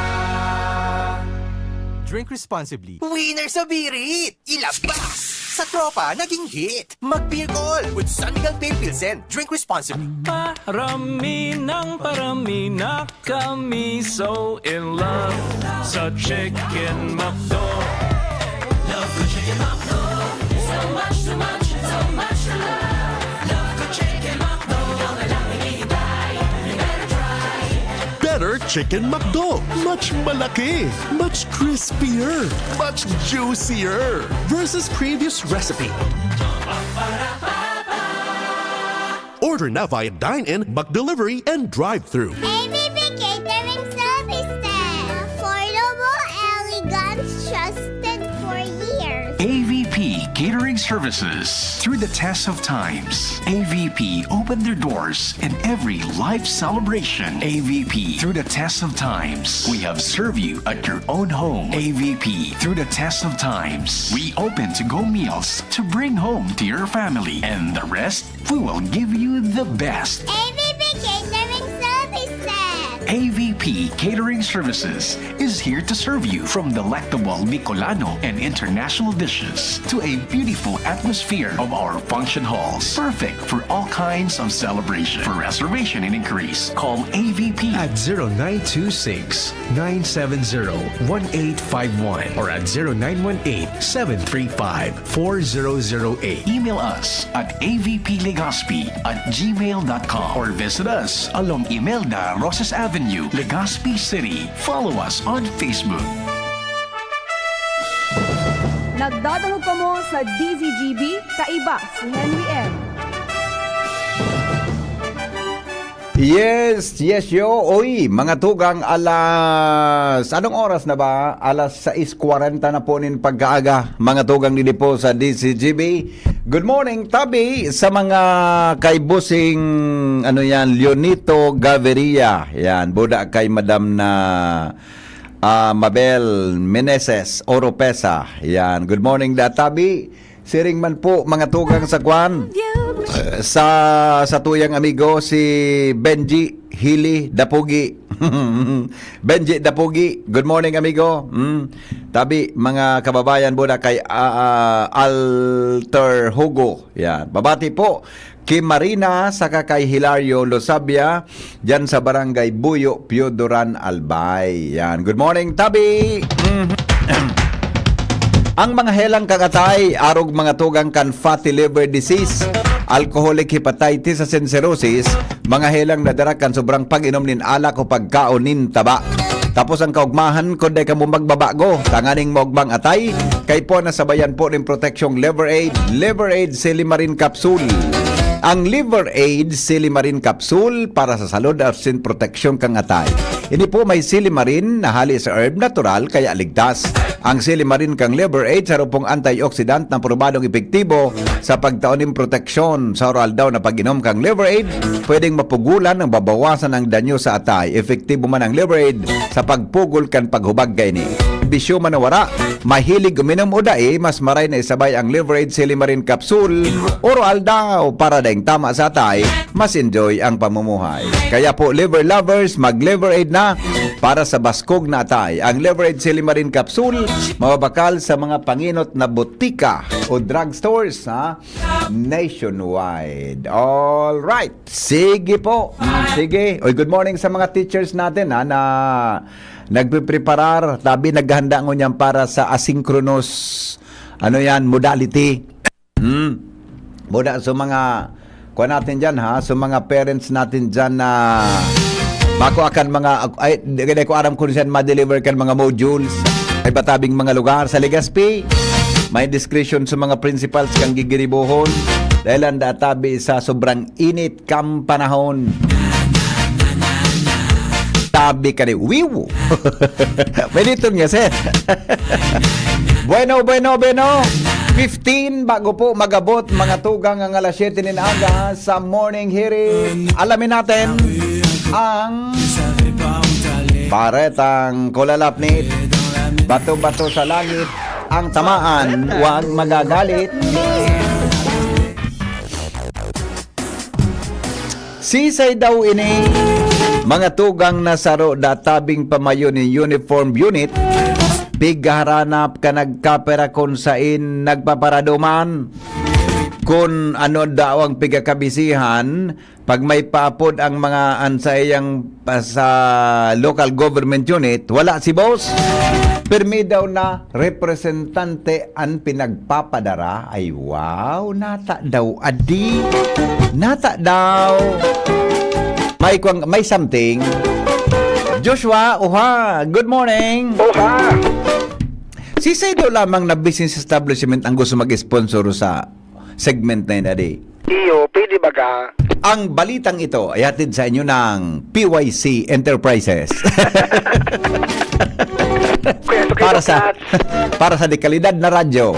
Drink responsibly. Winner sa birit! Ilabas! Sa tropa, naging hit! Mag-beer call with San Miguel Pale Pilsen. Drink responsibly. Parami ng parami na kami so in love sa Chicken McDo. Love ko Chicken McDo. So much to much, so much to love. Love ko Chicken McDo. Ikaw na lang hinihintay. You better try. Better Chicken McDo. Much malaki. Much crispier. Much juicier. Versus previous recipe. Order now via dine-in, McDelivery, and drive-thru. A V P Catering Services. Affordable, elegant, trusted for years. A V P Catering Services. Through the test of times, A V P opened their doors in every life celebration. A V P, through the test of times, we have served you at your own home. A V P, through the test of times, we open to-go meals to bring home to your family. And the rest, we will give you the best. A V P Catering Services. A V P Catering Services is here to serve you, from delectable Bicolano and international dishes to a beautiful atmosphere of our function halls. Perfect for all kinds of celebration. For reservation and inquiries, call A V P at zero nine two six, nine seven zero, one eight five one or at zero nine one eight, seven three five, four zero zero eight. Email us at A V P Legazpi at gmail dot com or visit us along Imelda Rosas Avenue, Legazpi City. Follow us on Facebook. Nagdadangog kamo sa D Z G B, kaiba si Henry M. Yes, yes, yo. Oy, mga tugang, alas, anong oras na ba? Alas sais kwarenta na po nin pagkaaga, mga tugang, didi po sa D Z G B. Good morning, tabi sa mga kay Bossing, ano yan, Leonito Gaviria. Yan, buda kay Madam na, ah, Mabel Meneses Oropesa. Yan, good morning, da, tabi. Siring man po, mga tugang, sa kwan, eh, sa, sa tuyang amigo, si Benji Hili Dapugi. Benji Dapugi, good morning, amigo. Mm. Tabi, mga kababayan, buda kay, ah, ah, Alter Hugo. Yan. Babati po ki Marina saka kay Hilario Losabia, diyan sa Barangay Buyo, Pioduran, Albay. Yan. Good morning, tabi! Mhm. Ang mga helang kan atay, arog mga tugang kan fatty liver disease, alcoholic hepatitis asin cirrhosis, mga helang nadara kan sobrang pag-inom nin alak o pagkaon nin taba. Tapos ang kaugmahan, kun dai kamo magbabago, tanganing maugmang atay, kay po nasabayan po nin proteksyong Liver Aid, Liver Aid Silimarin Capsule. Ang Liver Aid Silimarin Capsule para sa salud asin proteksyon kan atay. Ini po may silimarin na hali sa herb, natural, kaya ligtas. Ang silimarin kan Liver Aid, saro pong antioxidant na probadong epektibo sa pagtao nin proteksyon. Sa araw-aldaw na pag-inom kan Liver Aid, pwedeng mapugulan ang babawasan ang danyo sa atay. Epektibo man ang Liver Aid sa pagpugol kan paghubag kaini. Bisyo man o wara, mahilig uminom o dai, mas maray na isabay ang Liver Aid Silimarin Capsule, araw-aldaw, para daing tama sa atay, mas enjoy ang pamumuhay. Kaya po, liver lovers, mag-Liver Aid na para sa baskog na atay. Ang Liver Aid Silimarin Capsule, mababakal sa mga panginot na botika o drugstores, ha? Nationwide. All right. Sige po. Mm, sige. Oy, good morning sa mga teachers natin, ha, na nagpipreparar, tabi naghahanda ngunyan para sa asynchronous, ano yan, modality. Hmm. Buda sa mga, kuha natin dyan, ha, sa mga parents natin dyan na bako akan mga, ay, di, di ko aram kung saan ma-deliver kan mga modules. Ay, batabing mga lugar sa Legazpi. May discretion sa mga principals kang gigiribohon. Dahil ang databi sa sobrang init kan panahon. Tabi ka ni Wiwo. May liton nga, sir. Bueno, bueno, bueno. Fifteen, bago po magabot, mga tugang ang alas siyete nin aga sa Morning Hirit. Alamin natin ang baretang kulalapnit. Bato-bato sa langit, ang tamaan, wag magagalit. Sisay daw ini, mga tugang na saro da tabing pamayo nin uniform unit, pigharanap ka nagkapera kun sain nagpaparado man, kun ano daw ang pigkakabisihan, pag may paapod ang mga an saiyang pa-, sa local government unit, wala si boss. Pirmi daw na representante an pinagpapadara. Ay, wow! Nata daw, adi. Nata daw. May kwang, may something. Joshua, oha, good morning. Oha! Sisay daw lamang na business establishment ang gusto mag-sponsor sa segment na yun, adi? Iyo, pwede baga? Ang balitang ito ay hatid sa inyo ng P Y C Enterprises. Kuya, ito kay Para sa, Doc Nats. Para sa dekalidad na radyo.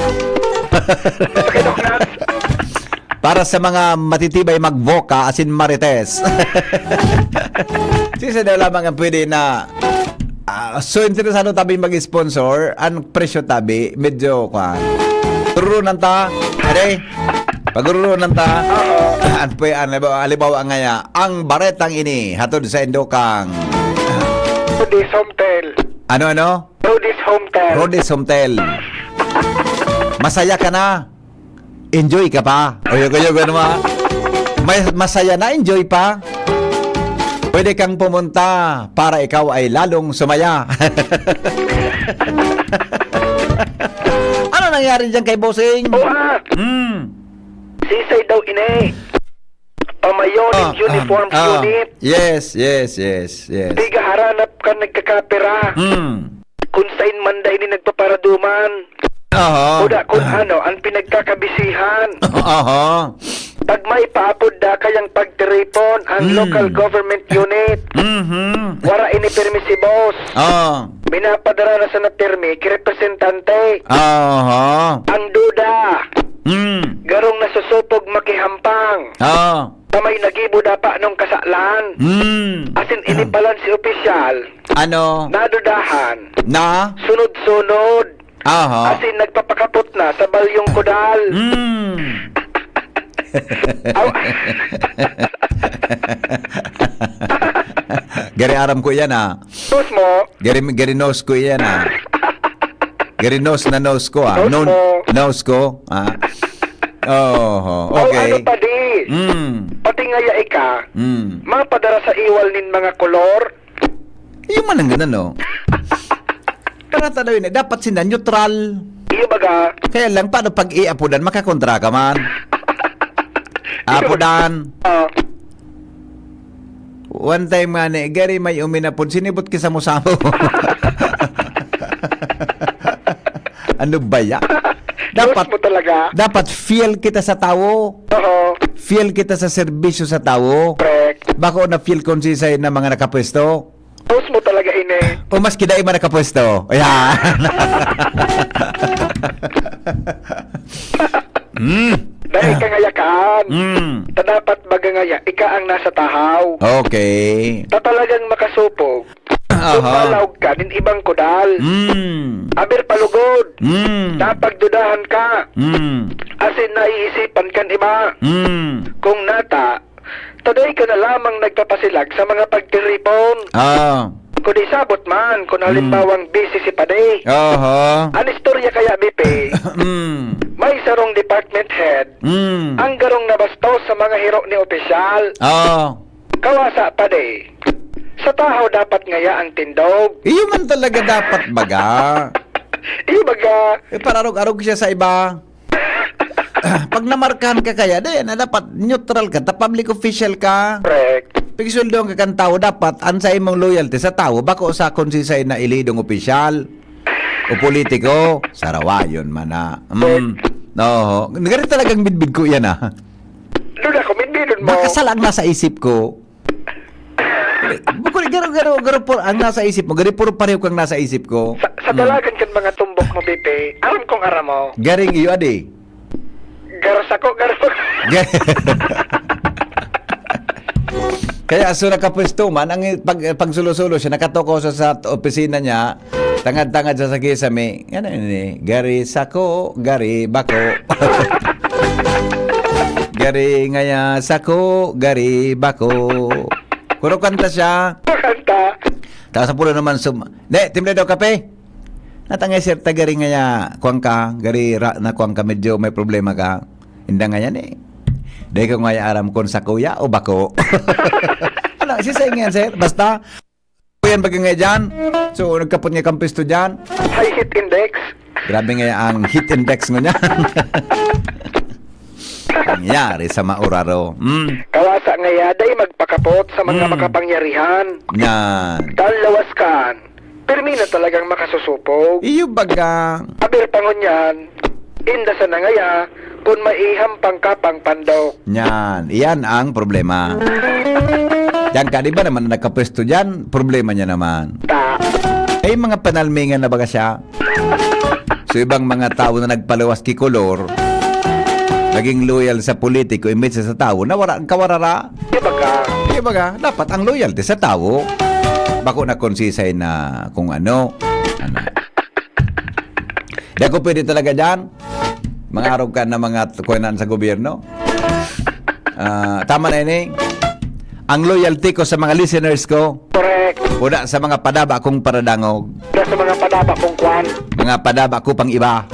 Ito kay Doc Nats. Para sa mga matitibay magboka, asin marites. Sisay daw lamang ang pwede na, ah, so interesado tabi mag-sponsor, ang presyo tabi, medyo, kwan. Turunan ta, ade? Pagrurunan ta. Oo. An pwe-, an, halimbawa, halimbawa ngaya, ang baretang ini, hatod sa Indokang. Rody's Home Tel. Ano, ano? Rody's Home Tel. Rody's Home Tel. Masaya ka na. Enjoy ka pa. O, yun, yun, yun, ma-, may, masaya na, enjoy pa. Pwede kang pumunta para ikaw ay lalong sumaya. Ano nangyari diyan kay Bossing? Oha! Hmm. Sisay daw ini? Pamayo nin Ah, ah, uniform ah. unit. Yes, yes, yes, yes. Pigaharanap ka nagkakapera. Hmm. Kun sain man da ini nagpaparaduman. Aha. Kuda kun Ah. ano ang pinagkakabisihan. Aha. Pag may paapod da kayang pagtiripon ang Hmm. local government unit. Mhm. Wara ini pirmi si boss. Ah. Minapadara na sana pirmi ki representante. Aha. Ang duda, Hmm. garong nasusupog makihampang. Ah. Sa may nagibo dapat nung kasalan. Hmm. Asin inipalan si opisyal. Ano? Nadudahan. Na? Sunod-sunod. Aha. Asin nagpapakapot na sa balyong kudal. Hmm. Aw- Gari aram ko yan, ah. Sus mo? Gari, gari nose ko yan, ah. Gari nose na nose ko, ah. Nose No, mo. nose ko, ah. Oho, Aw, okay. ano pa di? Mm. Pati ngaya ika, Mm. mapadara sa iwal nin mga kolor. Yung man ang ganun, no? Pero tanaw yun, eh, dapat sila neutral. Iyo baga. Kaya lang, paano pag iapodan, makakontra ka man? Apodan. Ah. One time nga ni, gari may uminapod, sinibot ki samo-samo. Ano ba ya? Dapat, Diyos mo talaga. dapat feel kita sa tawo. Oo. Feel kita sa serbisyo sa tawo. Correct. Bako na feel konsisay na mga nakapwesto. Diyos mo talaga, ine. O mas kidai man nakapwesto. Ayan. Mm. Dahil ka ngayakaan. Mm. Ta dapat baga ngaya, ika ang nasa tahaw. Okay. Ta talagang makasupog. Aha. Kung malaog ka nin ibang kudal. Mm. Aber palugod. Mm. Napagdudahan ka. Mm. Asin naiisipan kan iba. Mm. Kung nata, taday ka na lamang nagpapasilag sa mga pagtiripon. Ah. Kung isabot man, kung Mm. halimbawang busy si Padi. Aha. An istorya kaya, B P, Mm. may sarong department head Mm. ang garong nabastos sa mga hiro ni opisyal. Ah. Kawasa pa di. Sa tahaw dapat ngaya ang tindog. Iyo man talaga dapat baga. Iyo baga. Eh, pararog-arog siya sa iba. Pag namarkahan ka kaya, di, na dapat neutral ka, ta public official ka. Correct. Pigsuldoan ka kan tawo, dapat ang sa imong loyalty sa tawo, bako sa konsisay na ilidong opisyal o politiko, sarawayon man na. Mm. Oho. Nagari talagang bidbid ko yan, ah. Doon ako, minbinon mo. Baka sala ang nasa isip ko. Bukod, garo, garo, garo po ang nasa isip mo. Garo puro pareho kang nasa isip ko. Sa, sa Hmm. dalagan kan mga tumbok mo, Bibi, aram kong aram mo. Garing iyo, adi. Garo sako, garo. Ga- Kaya so nakapwesto man, ang pag, pagsulo-sulo siya, nakatuko sa, sa opisina niya, tangad-tangad sa sakisami. Yan na yun eh. Gari sako, gari bako. Gari ngaya sako, gari bako. Kuro kanta siya. Kanta. Tapos sa pulo naman, sum-, "De, timbre daw kape." Natangay, sir, ta gari ngaya, kuwan ka, gari ra-, na kuwan ka, medyo may problema ka. Inda ngayan eh. Dai ko ngaya aram kung sakuya o bako. Ano, sisay ngayan, sir? Basta, yan bagay nga dyan. So, nagkapot nga kampisto dyan. High heat index. Grabe nga ang heat index mo niyan. Nangyari sa mauraro. Mm. Kawasa ngaya, dai magpakapot sa mga Mm. makapangyarihan. Yan. Kan lawas kan, pirmi na talagang makasusupog. Iyo baga. Aber pa ngunyan, inda sana ngaya, kun maiham pang kapang pandok. Yan. Iyan ang problema. Diyan ka, di ba naman nakapwesto diyan? Problema niya naman. Ta. Ay, mga panalmingan na baga siya. So, ibang mga tao na nagpaluwas ki kolor, naging loyal sa politiko, imbes sa tao, nawara ang kawarara. Di ba ka? Di ba ka? Dapat ang loyalty sa tao. Bako na konsisay na kung ano. Ano. Di ako pwede talaga dyan. Mga arog ka na mga t-, kuwanan sa gobyerno. Ah, tama na ini. Ang loyalty ko sa mga listeners ko, Correct. Wala sa mga padaba kong paradangog. Wala sa mga padaba kong kwan. Mga padaba ko pang iba.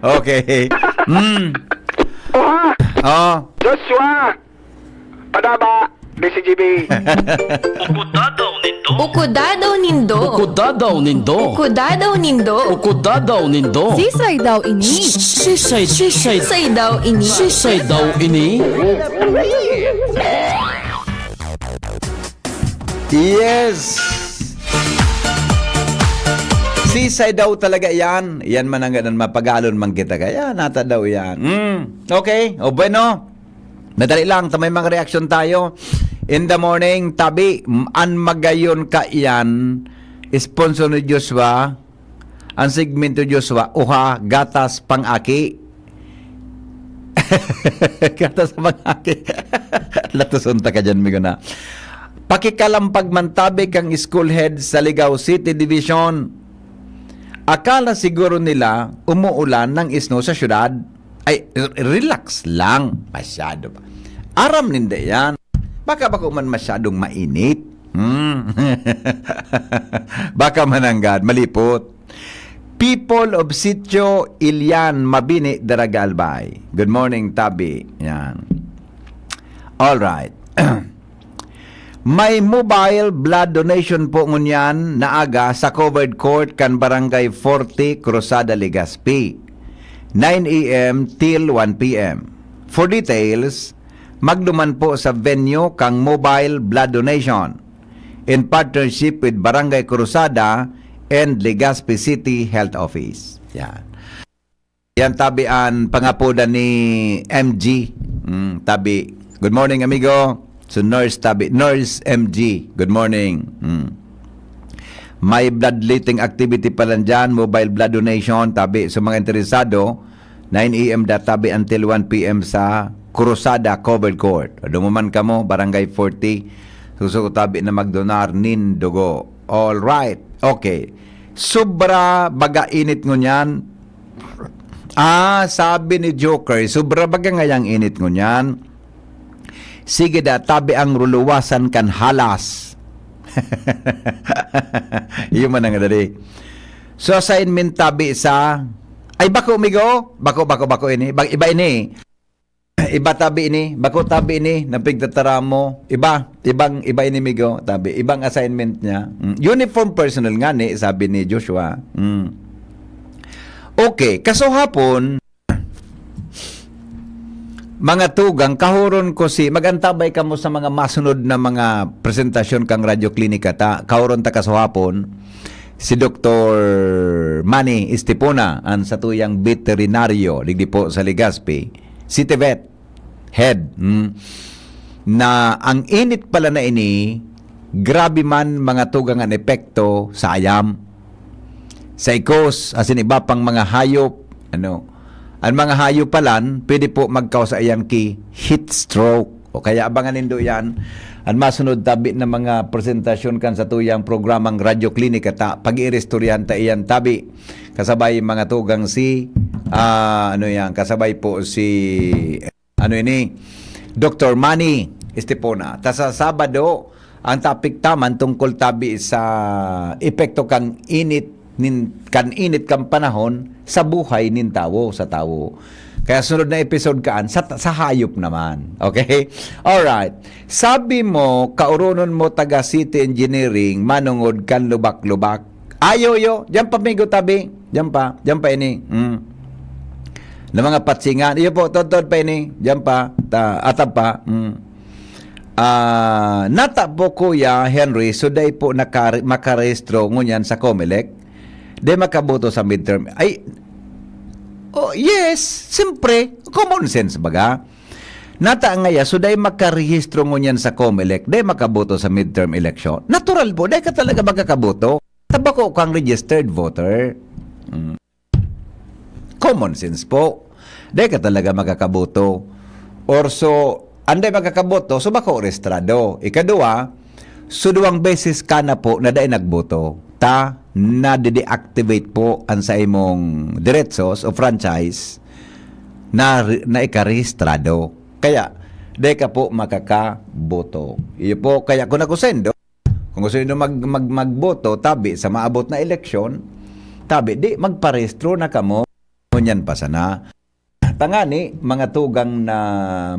Okay. Mm. Oha! Oh. Joshua! Padaba! D C G B. Ukudadaw nindo. Ukudadaw nindo. Ukudadaw nindo. Ukudadaw nindo. Ukudadaw nindo. Sisay daw ini? Sisay, sisay. Sisay daw ini? Sisay daw ini? Yes! Sisay daw talaga yan. Yan man ang ganun, mapagalon man kita. Kaya nata daw yan. Mm, okay. O bueno. Madali lang, ta may mga reaksyon tayo. In the morning, tabi, m-, an magayon ka iyan, sponsor ni Joshua, ang segmento Joshua, uha, gatas pang-aki. Gatas pang-aki. Latuson ta ka dyan, migo na. Pakikalampag man tabi kang school head sa Ligao City Division. Akala siguro nila umuulan ng snow sa syudad. Ay, r-, relax lang. Masyado ba? Aram ninda yan. Baka bako man masyadong mainit. Hmm. Baka mananggad, malipot. People of Sitio Ilian, Mabini, Daraga, Albay. Good morning, Tabi. Yan. All right. May mobile blood donation po ngunyan na aga sa covered court kan Barangay forty, Cruzada, Legazpi, nine a m till one p m. For details, magduman po sa venue kang mobile blood donation in partnership with Barangay Cruzada and Legazpi City Health Office. Yan. Yan, tabi an pangapodan ni M G. Mm, tabi. Good morning, amigo. So, Nurse tabi. Nurse M G. Good morning. Mm. May bloodletting activity pala dyan, mobile blood donation, tabi. So, mga interesado, nine a m da tabi until one p m sa Cruzada Covered Court. Dumuman kamo, Barangay forty. Susuko tabi na magdonar nin dugo. All right. Okay. Sobra baga init ngunyan. Ah, sabi ni Joker, sobra baga ngayang init ngunyan. Sige da, tabi ang ruluwasan kan halas. Iyo man ang dali. So, assignment tabi sa, ay, bako, migo? Bako, bako, bako ini. Ba-, iba ini. Iba tabi ini. Bako tabi ini. Napigtatara mo. Iba. Ibang, iba ini, migo. Tabi. Ibang assignment niya. Mm. Uniform personnel nga ni, sabi ni Joshua. Mm. Okay. Kasuhapon, mga tugang, kahuron ko si, mag-antabay kamo sa mga masunod na mga presentasyon kang Radyo Klinika ta, kahuron ta kasuhapon, si Doktor Manny Estipona, ang satuyang veterinaryo, digdi po sa Legazpi, City Vet, Head. Hmm. na ang init pala na ini, grabe man mga tugang an epekto sa ayam, sa ikos, asin iba pang mga hayop, ano. An mga hayop palan, pwede po magkausaihan ki heat stroke. O kaya abangan nindo yan. An masunod tabi na mga presentasyon kan satuyang programang Radyo Klinika ta, pag-iiristoryahan ta iyan tabi. Kasabay mga tugang si, ah, ano yan, kasabay po si, ano ini, Doktor Manny Estepona. Ta sa Sabado, ang topic taman tungkol tabi sa epekto kang init nin, kan init kan panahon sa buhay nin tawo, sa tawo. Kaya sunod na episode kaan, sa, sa hayop naman. Okay? Alright. Sabi mo, kauronon mo taga City Engineering, manongod kan lubak-lubak. Ayo, yo. Diyan pa, migo, tabi. Diyan pa. Diyan pa ini. Mm. Na mga patsingan. Iyo po, todtod pa ini. Diyan pa. Ta, atab pa. Mm. Ah, nata po, Kuya Henry, so dai po nakare-, makarehistro ngunyan sa Comelec. Dai makaboto sa midterm. Ay, oh, yes, siyempre. Common sense baga. Nata ngaya, so dai makarehistro ngunyan sa Comelec, dai makaboto sa midterm election. Natural po, dai ka talaga makakaboto. Tabako kang registered voter. Mm. Common sense po. Dai ka talaga makakaboto. Or so, an dai makakaboto, so bako rehistrado. Ikadua, so duwang beses ka na po na dai nagboto. Ta, nade-deactivate po an sa imong diretsos o franchise na, na ikarehistrado. Kaya, dai ka po makakaboto. Iyo po, kaya kung ako sendo, kung gusto nindo mag-, mag-, magboto, tabi sa maabot na eleksyon, tabi, di magparehistro na kamo. Ngunyan pa sana. Tangani, mga tugang na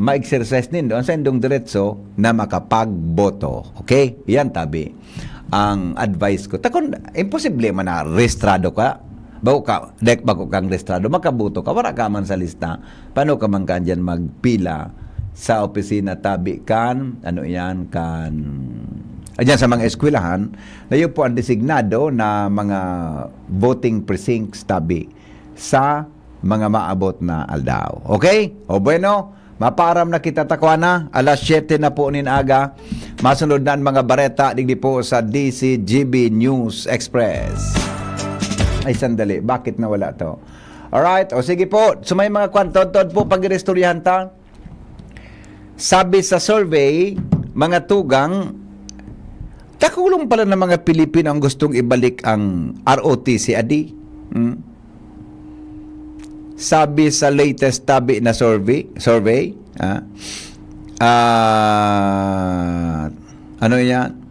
ma-exercise nindo, ang saindong diretso na makapagboto. Okay? Yan, tabi. Ang advice ko. Takon, imposible man na rehistrado ka. Bago ka, dek, bago kang rehistrado, makaboto ka, wala ka man sa lista. Paano ka man ka dyan magpila sa opisina tabi kan, ano yan, kan, ah, dyan sa mga eskwelahan, na yun po ang designado na mga voting precincts tabi sa mga maabot na aldaw. Okay? O bueno, mapaaram na kita, takwana, alas siyete na po nin aga. Masunod na ang mga bareta digdi po sa D C G B News Express. Ay, sandali. Bakit nawala to? Alright. O sige po. So may mga kwan, tod-tod po, pag-iristoryahan ta. Sabi sa survey, mga tugang, dakulong pala ng mga Pilipino ang gustong ibalik ang R O T C, adi. Hmm? Sabi sa latest tabi na survey, survey, ah, ah, ano yan?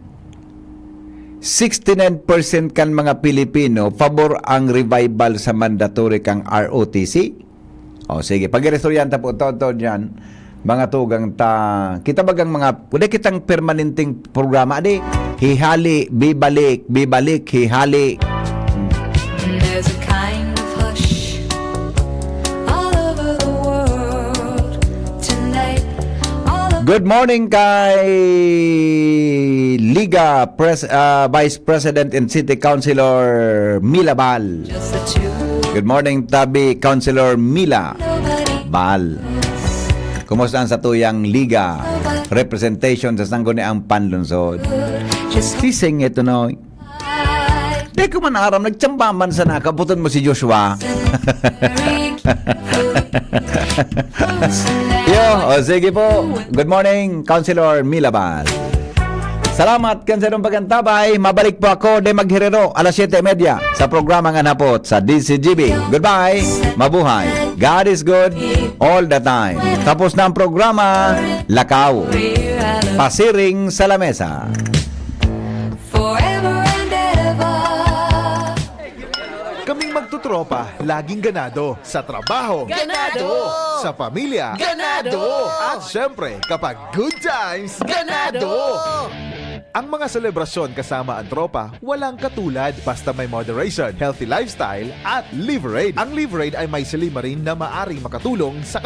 Sixty-nine percent kan mga Pilipino pabor ang revival sa mandatory kang R O T C. O, sige, pag-iristoryahan ta po, tod-tod yan, mga tugang ta, kita bagang mga, wala kitang permanenteng programa, di? Hihali, bibalik, bibalik, hihali. Hmm. And there's a kind of hush all over the world tonight. All of Good morning kay Liga Pres-, ah, Vice President and City Councilor Mila Bal. Just the two. Good morning, Tabi Councilor Mila Nobody Bal. Knows. Kumusta ang satuyang Liga? Nobody. Representation sa Sangguniang Panlungsod. Just Sising ito, no? Di ko man aram, nagtsamba man sana, kabuton mo si Joshua. Yo, o sige po. Good morning, Councilor Mila Bal. Salamat kan sa inyong pag-antabay. Mabalik po ako, di maghiriro, alas siyete y media sa programa Ngan Hapot sa D C G B. Goodbye. Mabuhay. God is good all the time. Tapos na ang programa. Lakaw. Pasiring sa lamesa. Forever and ever. Kaming magtutropa, laging ganado. Sa trabaho. Ganado! Sa pamilya. Ganado! At syempre, kapag good times. Ganado! Ang mga selebrasyon kasama ang tropa, walang katulad. Basta may moderation, healthy lifestyle, at Liverade. Ang Liverade ay may silymarin na maaring makatulong sa